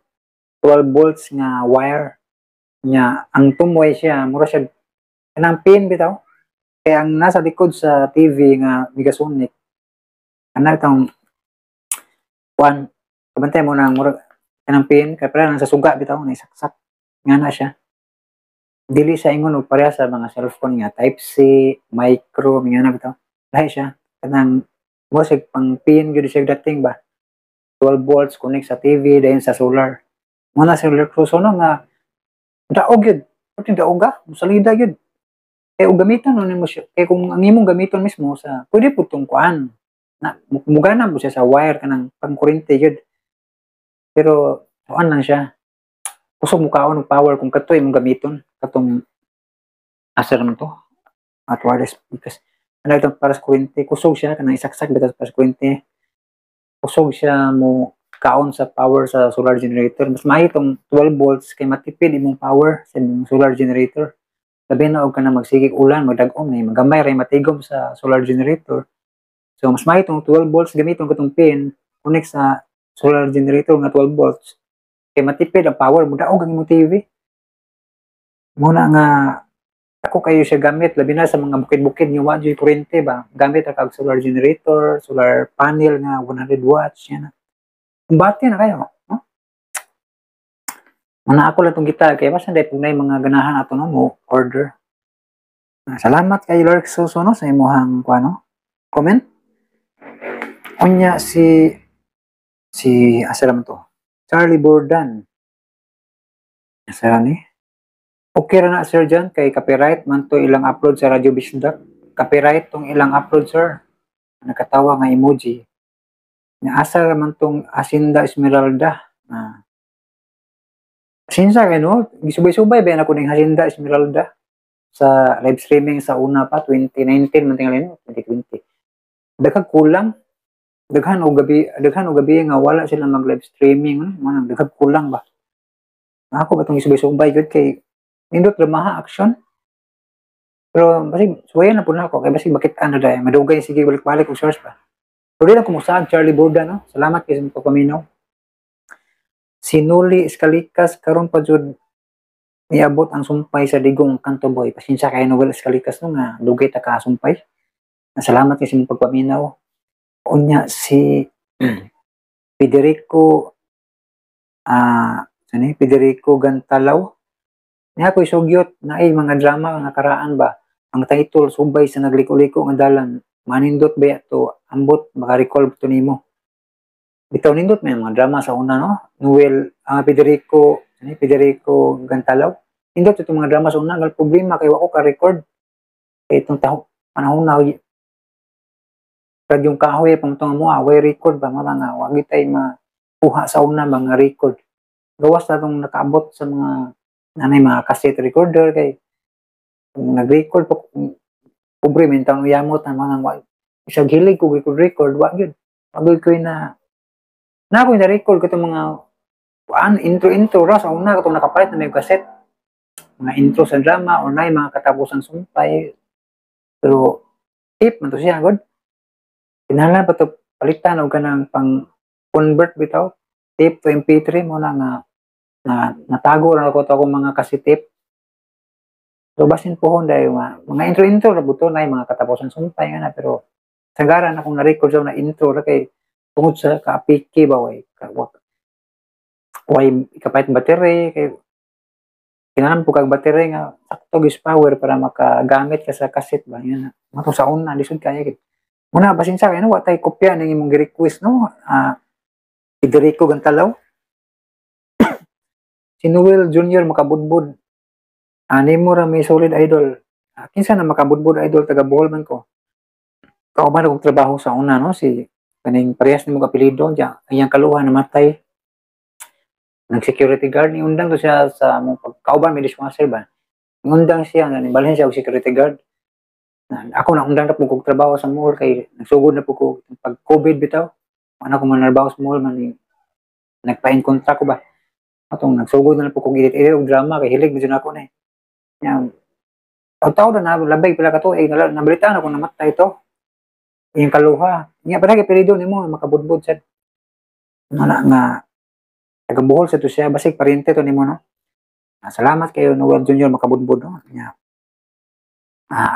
12 volts nga wire niya. Ang tumoy siya mura siya kanang pin bitaw kay ang nasa likod sa TV nga Megasonic kana itong kuan, kabantay mo na mura kanang pin kay para nang sa suga bitaw na isaksak nga na siya. Dili siya ingon og pareha sa mga cellphone nga type C, micro, nga na bitaw. Lahi siya kanang mo siya pang pin gyud siya dating ba, 12 volts, connect sa TV dayon sa solar mo na. Solar cruise no nga daog gyud, pati daog ga salida gyud kay og gamiton no nimo siya, kay kung ang imong gamiton mismo sa pwede pud tong kuan na mugana mo siya sa wire kanang pangkuryente gyud, pero kuan lang siya, kusog mo kaon og power kung kato imong gamiton katong asa naman to at wireless because ano itong para sa kuryente, kusog siya kanang isaksak bitaw para sa kuryente, kusog siya mo kaon sa power sa solar generator. Mas maayo itong 12 volts kay matipid imong power sa imong solar generator, labi na og kanang magsigig ulan, magdag-om ni magamay ra matigom sa solar generator. So mas maayo tong 12 volts gamiton katong pin connect sa solar generator nga 12 volts kay matipid ang power, mudaog ang imong TV. Muna nga ako kayo siya gamit labi na sa mga bukid-bukid nga wa joy kuryente ba, gamit ra kag solar generator, solar panel nga 100 watts yan. Kumbate na kayo, no? Muna ako lang tong gitag kay basta dai pug nay mga ganahan ato, no, mo order. Salamat kay Lord Suso, no, sa imuhang kuano comment. Unya si si asa raman to? Charlie Bordan. Asa ni? Okay ra na, sir John, kay copyright man to ilang upload sa Radyo Bisdak. Copyright tong ilang upload, sir. Nakatawa nga emoji. Nya asa ra man tong Asinda Esmeralda. Sinsa kay, no, gisubay-subay ba nako ning Hacienda Esmeralda sa live streaming sa una pa, 2019 man tingali, no, 2020. Daghang kulang, daghan og gabi nga wala sila mag live streaming, no? Manang daghang kulang ba. Ako ba tong gisubay-subay gud kay nindot dramaha action. Pero basig suwayan na po na ako kay basig bakit ano dai madugay sige balik-balik og source ba. Pero di lang kumusta Charlie Borda, no. Salamat kay sa pagpaminaw. Sinuli Escalikas, karon pa jud niabot ang sumpay sa Digong Kanto Boy. Pasensya kay Noel Escalikas, no, nga dugay ta ka sumpay. Salamat kay sa imong pagpaminaw. Unya si Federico ano Federico Gantalaw. Niya ko'y sugyot na ay mga drama nga karaan ba. Ang title, Subay sa Nagliko-liko nga Dalan. Manindot ba to, ambot maka-recall to nimo. Bitaw nindot may mga drama sa una, no. Noel Federico, ano, Federico Gantalaw. Nindot itong mga drama sa una, gal problema kay wa ko ka-record. Kay itong taho panahon na radyong kahoy pang itong mo way record ba, mga nga wa gitay makuha sa una mga record. Gawas na itong nakaabot sa mga nanay mga cassette recorder kay kung nag-record pa pobre mentang yamot na mga wa isag hilig ko record record wa gyud wa gyud ko na na ako na record ko itong mga kuan intro intro ra sa una katong nakapalit na may cassette, mga intro sa drama or na mga katapusan sumpay, pero tape man to siya god, kinahanglan pa to palitan og kanang pang convert bitaw tape to MP3 mo na nga na natago ra ko to akong mga cassette tape. So basin pohon dahil mga intro intro ra buto na mga katapusan sumpay nga na, pero sagaran akong na-record sa na intro ra kay tungod sa kaapiki ba, way way ikapait battery kay kinahanglan po kag battery nga sakto gyud power para makagamit ka sa cassette ba yan. Mato sa una lisod kaya gid. Muna basin sa kay, no, wa tay kopya ning imong gi-request, no, Federico Gantalaw. Si Noel Junior Makabudbud, ani mo ra may solid idol. Kinsa na Makabudbud, idol? Taga Bohol man ko, kauban akong trabaho sa una, no, si kaning parehas nimo apelyido diya, iyang kaluha namatay, nag security guard ni undang to siya sa among pagkauban may dishwasher ba, undang siya nga nibalhin siya og security guard na, ako na undang na po kog trabaho sa mall kay nagsugod na po ko pag COVID bitaw, ano ko man trabaho sa mall man ni nagpa-in contract ko ba, atong nagsugod na po kog edit-edit og drama kay hilig medyo nako na eh. Nya taw na labay pila ka tuig nabalitaan ako namatay to iyang kaluha. Nya pa apelyido nimo Makabudbud sad. Mana nga taga Bohol sa to siya, basig paryente to nimo, no. Salamat kayo Noel Junior Makabudbud, no. Nya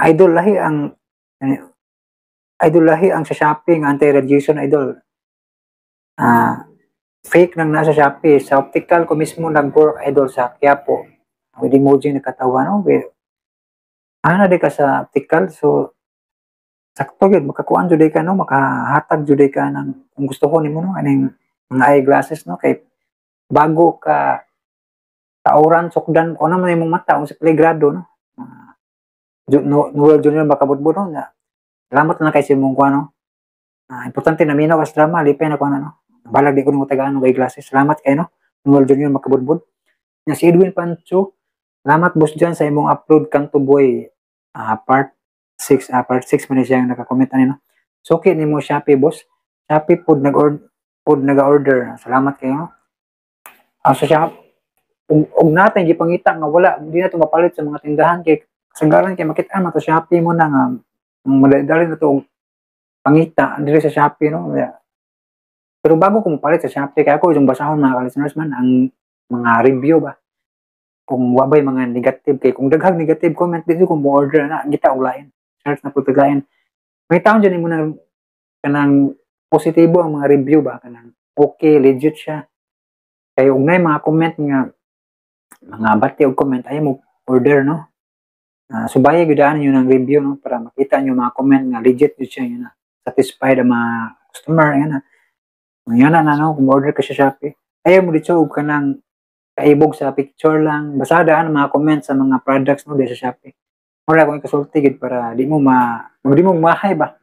idol lahi ang sa Shopee nga anti-radiation, idol. Fake nang nasa Shopee. Sa optical ko mismo nag-work, idol, sa Quiapo. With emoji nakatawa, no. With, ana di ka sa optical, so sakto gyud makakuan jud ka, no, makahatag jud ka ng kung gusto ko nimo, no, aning mga eyeglasses, no, kay bago ka tauran sukdan ko naman imong mata kung sa grado, no. No, Noel Junior Makabudbud, no, nga salamat na kay sa imong kuan, no. Importante na minaw kas drama, lipay na kuan, no, balag di ko nimo tagaan og eyeglasses. Salamat kay, no, Noel Junior Makabudbud. Nga si Edwin Pancho, salamat boss dyan sa imong upload Kanto Boy, part 6, part 6 man siya ang naka-comment ani, no. Suki nimo Shopee, boss. Shopee pod nag-order pod naga-order. Salamat kayo. Sa Shopee ug natin gipangita nga wala di na to mapalit sa mga tindahan kay kasagaran kay makita man to Shopee mo na nga madali na to. pangita diri sa Shopee, no. Pero bago ko mopalit sa Shopee, kaya ako yung basahon, mga ka-listeners man, ang mga review ba. Kung wa ba'y mga negative, kay kung daghang negative comment dito, kung mo order na, kita og lain. Search na pud lain. May taon dyan mo na kanang positibo ang mga review ba, kanang okay, legit siya. Kay ug naay mga comment nga mga bati og comment, ay mo order, no. Subaya gyud ninyo ng review, no, para makita niyo mga comment nga legit gyud siya, yun na satisfied ang mga customer yan na. Ngayon na, no, kung order ka sa Shopee, ayaw mo dito og kanang kaibog sa picture lang, basta daan ang mga comment sa mga products, no, di sa Shopee. Mura akong ikasulti gid para di mo mahay ba.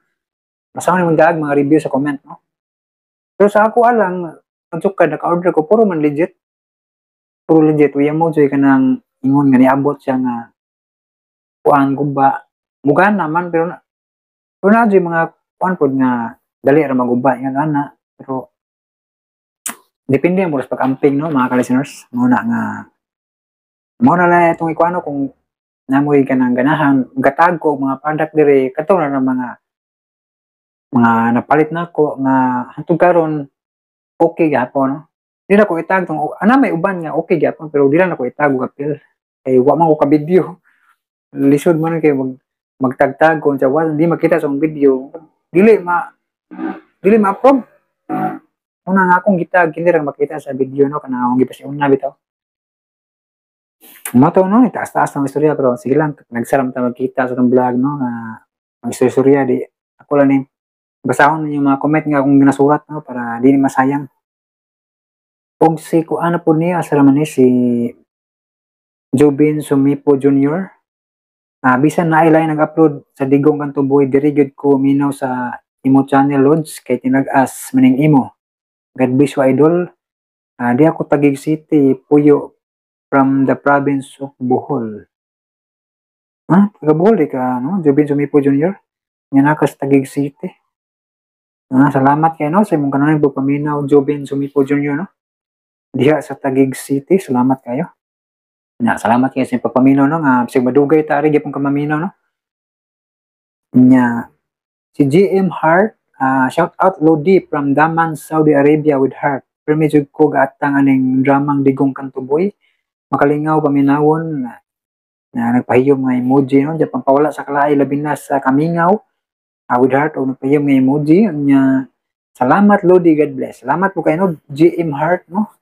Basta mo daag mga review sa comment, no. Pero sa ako alang, pagsukad naka-order ko, puro man legit. Puro legit. Uya mo joy kanang ingon nga niabot siya nga kuan guba. Mugan naman pero na joy mga kuan pod nga dali ra maguba yan ana. Pero depende mo sa pag-amping, no, mga ka-listeners. Mao na lang itong ikuano kung namoy kanang ganahan gatag ko mga product diri, kato na ng mga napalit na ko nga hantod karon okay gihapon, no. Di na ko itag tong ana, may uban nga okay gihapon, pero di lang nako itag og apil kay wa man ko ka video. Lisod man kay magtagtag kung sa wa di makita sa akong video, dili ma-approve. Una nga akong gitag hindi ra makita sa video, no, kanang akong gipasiuna bitaw. Mo to, no, taas-taas ng istorya, pero sige lang, nagsaram ta magkita sa itong vlog, no, nga ang istorya di ako lang ni basahon ninyo mga comment nga akong ginasurat, no, para di ni masayang. Og si kuan po niya sa raman ni si Jobin Sumipo Jr. Bisan na ilay nag-upload sa Digong Kanto Boy, diri gyud ko minaw sa imo channel, Lods, kay tinag-as maning imo. God bless you, idol. Di ako Taguig City, puyo from the province of Bohol. Ha? Taga Bohol di ka, no? Jobin Sumipo Jr. Nga na ka sa Taguig City. Salamat kay, no, sa imong kanunay paminaw, Jobin Sumipo Jr., no. Diha sa Taguig City, salamat kayo. Na, salamat kayo sa imong pagpaminaw, no, nga bisag madugay ta ari gyapon ka maminaw, no. Nya si GM Heart, shout out Lodi from Daman, Saudi Arabia with heart. Pero medyo ko gaatang aning dramang Digong Kantuboy. Makalingaw paminawon na nagpahiyom nga emoji, no, diyan pampawala sa kalaay labi na sa kamingaw, with heart o nagpahiyom nga emoji nya. Salamat, Lodi, God bless. Salamat po kayo, no, GM Heart, no,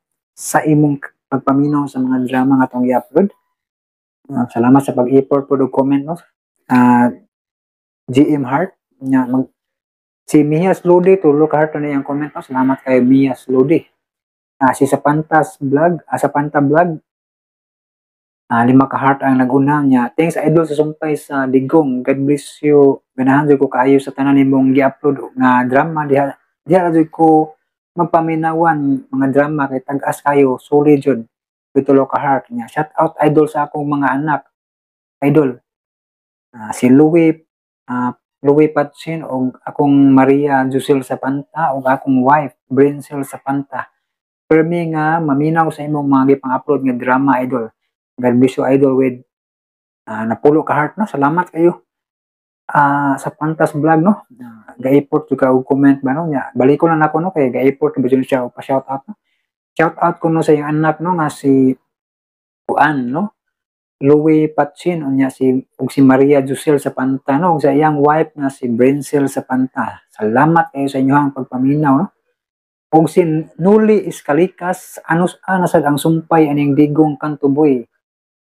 sa imong pagpaminaw sa mga drama nga atong i-upload. Salamat sa pag-effort po og comment, no. GM Heart nya mag si Mia Lodi, tulo ka heart na iyang comment, no. Salamat kay Mia Lodi. Si Sapantas Vlog, Sapanta Vlog, 5 ka heart ang naguna niya. Thanks, idol, sa sumpay sa Digong. God bless you. Ganahan jud ko kaayo sa tanan nimong gi-upload nga drama diha. Diha jud ko magpaminawan mga drama kay tag-as kayo, solid jud. Tulo ka heart niya. Shout out, idol, sa akong mga anak. Idol. Si Louis Patsin og akong Maria Jusel Sapanta og akong wife Brincel Sapanta. Permi nga maminaw sa imong mga gipang-upload nga drama, idol. God bless you, idol, with napulo ka heart, no. Salamat kayo. Sa Pantas Vlog, no. Ga-effort jud ka og comment ba, no. Nya balik ko lang ako, no, kay ga-effort ba jud siya og pa shout out, no. Shout out ko, no, sa iyang anak, no, nga si Kuan, no. Louis Patsin unya si ug si Maria Jusel Sapanta, no, ug sa iyang wife nga si Brincel Sapanta. Salamat kayo sa inyong pagpaminaw, no. Ug si Nuli Iskalikas, anus ana sad ang sumpay aning Digong Kantuboy.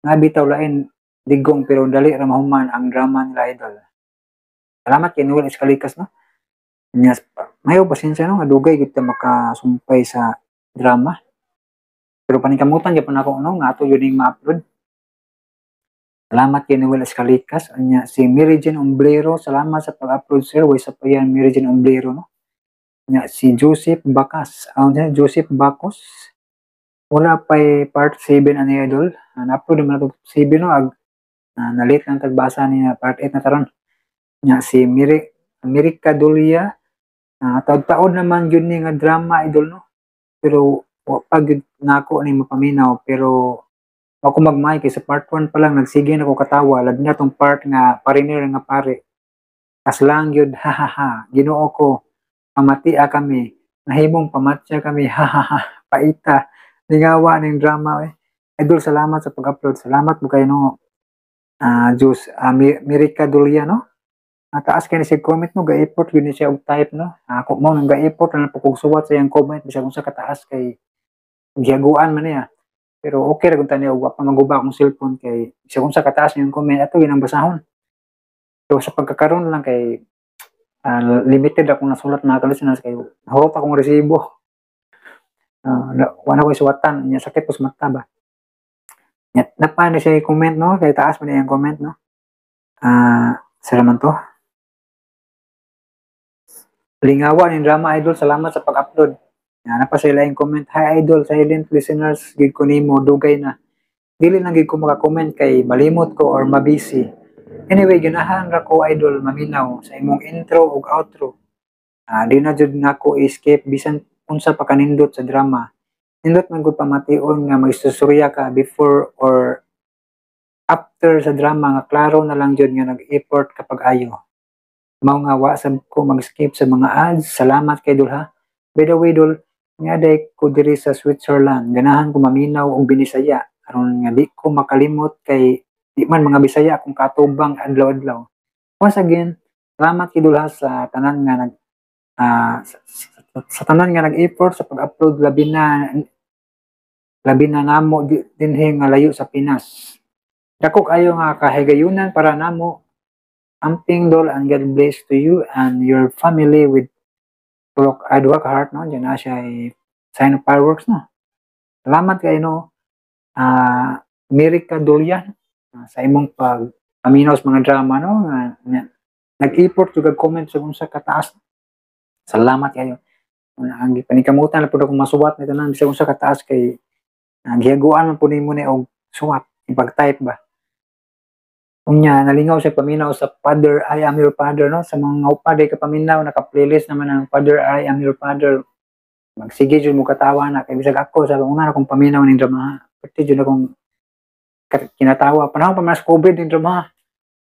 Nga bitaw lain Digong pero dali ra mahuman ang drama nila, idol. Salamat kay Nuli Iskalikas, no. Nya mayo pasensya, no, nga dugay gid ta makasumpay sa drama. Pero paningkamutan gyapon ako, no, nga ato yun yung ma-upload. Salamat kay Noel Escalikas. Anya, si Mary Jane Omblero, salamat sa pag-upload, sir. Way sa pa yan, Mary Jane Omblero, no? Anya, si Joseph Bacas. Joseph Bacos. Wala pa'y part 7 ani, idol. Na-upload naman na ito 7, no? Ag, na-late lang tagbasa niya part 8 na taron. Nya, si America Dulia. Taod-taod naman yun ni nga drama, idol, no? Pero wa pa gyud nako ni mapaminaw, pero ako magmay kay sa part 1 pa lang nagsige na ko katawa, labi na tong part nga pariner nga pare. Kaslang gyud, ha ha ha. Ginoo ko, pamatia kami. Nahimong pamatya kami, ha ha ha. Paita. Lingawa ning drama eh. Idol, salamat sa pag-upload. Salamat mo kayo no. Diyos, Mirika Dulia, no? Taas kay ni siya comment no, ga-effort yun siya og type no. Ako mo nang ga-effort na lang suwat sa iyang comment bisag unsa kataas kay gihaguan man niya. Pero okay ra kung tani og wa pa maguba akong cellphone kay bisag unsa kataas niyang comment ato ginang basahon. So sa pagkakaroon lang kay limited akong nasulat mga ka-listeners kay hurot akong resibo. Wala ko isuwatan, nya sakit ko sa mata ba. Nya napa ni siya comment no, kay taas man iyang comment no. Sira man to. Lingawa ni drama idol, salamat sa pag-upload. Yan, napa sila yung comment. Hi idol, silent listeners, gid ko nimo dugay na. Dili lang gid ko maka-comment kay malimot ko or mabisi. Anyway, ganahan ra ko idol maminaw sa imong intro ug outro. Di na jud nako escape bisan unsa pa kanindot sa drama. Nindot man gud pamation nga magistorya ka before or after sa drama nga klaro na lang jud nga nag-effort kapag ayo. Mao nga wa sab ko mag-skip sa mga ads. Salamat kay Dol ha. By the way Dol, nga day ko diri sa Switzerland. Ganahan ko maminaw og binisaya aron nga di ko makalimot kay di man mga Bisaya akong katubang adlaw-adlaw. Once again, salamat kay Dol ha sa tanan nga nag sa tanan nga nag-effort sa pag-upload labi na namo dinhi nga layo sa Pinas. Dako kayo nga kahigayunan para namo. Amping Dol and God bless to you and your family with tulok duha ka heart no. Diyan na siya ay sign of fireworks no. Salamat kayo no. America Dolian sa imong pag paminaw sa mga drama no nga nag-effort jud comment sa unsa kataas. Salamat kayo. Ang panikamutan na pud akong masuwat ni tanan bisag unsa kataas kay gihaguan man pud nimo ni og suwat ipag-type ba. Unya nalingaw siya paminaw sa Father I Am Your Father no, sa mga upaday ka paminaw naka-playlist naman ang Father I Am Your Father. Magsige jud mo katawa na kay bisag ako sa una akong paminaw ning drama. Pati jud akong kinatawa panahon pa mas COVID ning drama.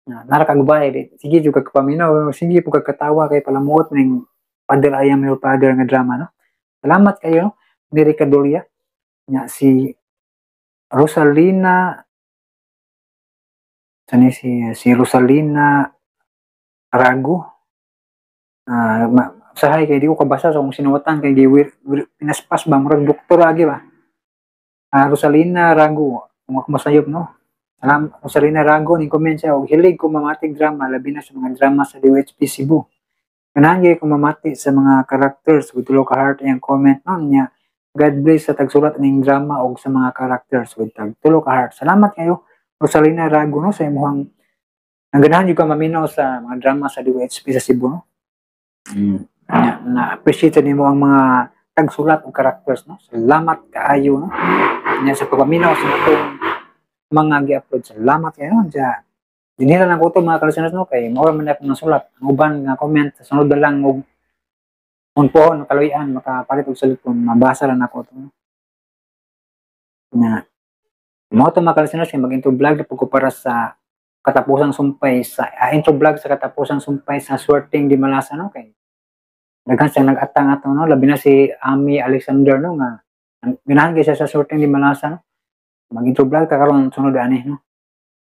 Na nara kag bay di sige jud kag paminaw, sige pud kag katawa kay palamuot ning Father I Am Your Father nga drama no. Salamat kayo Mary Cadolia. Nya si Rosalina sani si Rosalina Rago. Usahay kay di ko kabasa sa kung sinuwatan kay pinaspas ba murag doktor agi ba. Rosalina Rago kung ako masayop no. Salam Rosalina Rago ning comment siya og hilig ko mamatig drama labi na sa mga drama sa DOHP Cebu. Ganahan gyud ko mamati sa mga characters with tulo ka heart iyang comment no niya. God bless sa tagsulat ning drama og sa mga characters with tag tulo ka heart. Salamat kayo Rosalina Rago no sa imong naganahan jud ka maminaw sa mga drama sa DOHP sa Cebu no. Na appreciate nimo ang mga tagsulat og characters no. Salamat kaayo no. Nya sa pagpaminaw sa atong mga gi-upload. Salamat kayo no. Diya dinhi na lang ko to mga ka-listeners no kay mao man akong nasulat. Ang uban nga comment sa sunod na lang og unpohon kaluy-an makapalit og cellphone mabasa ra nako to. No? Na mao to mga ka-listeners kay mag-intro vlog na pud ko para sa katapusang sumpay sa intro vlog sa katapusang sumpay sa Swerteng di Malasa no kay daghan siyang nag-atang ato no, labi na si Ami Alexander no nga ganahan kay siya sa Swerteng di Malasa no. Mag-intro vlog ta karon sunod ani no.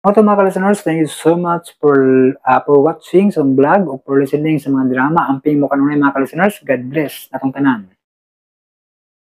Mao to mga ka-listeners, thank you so much for watching sa vlog o for listening sa mga drama. Amping mo kanunay mga ka-listeners. God bless natong tanan.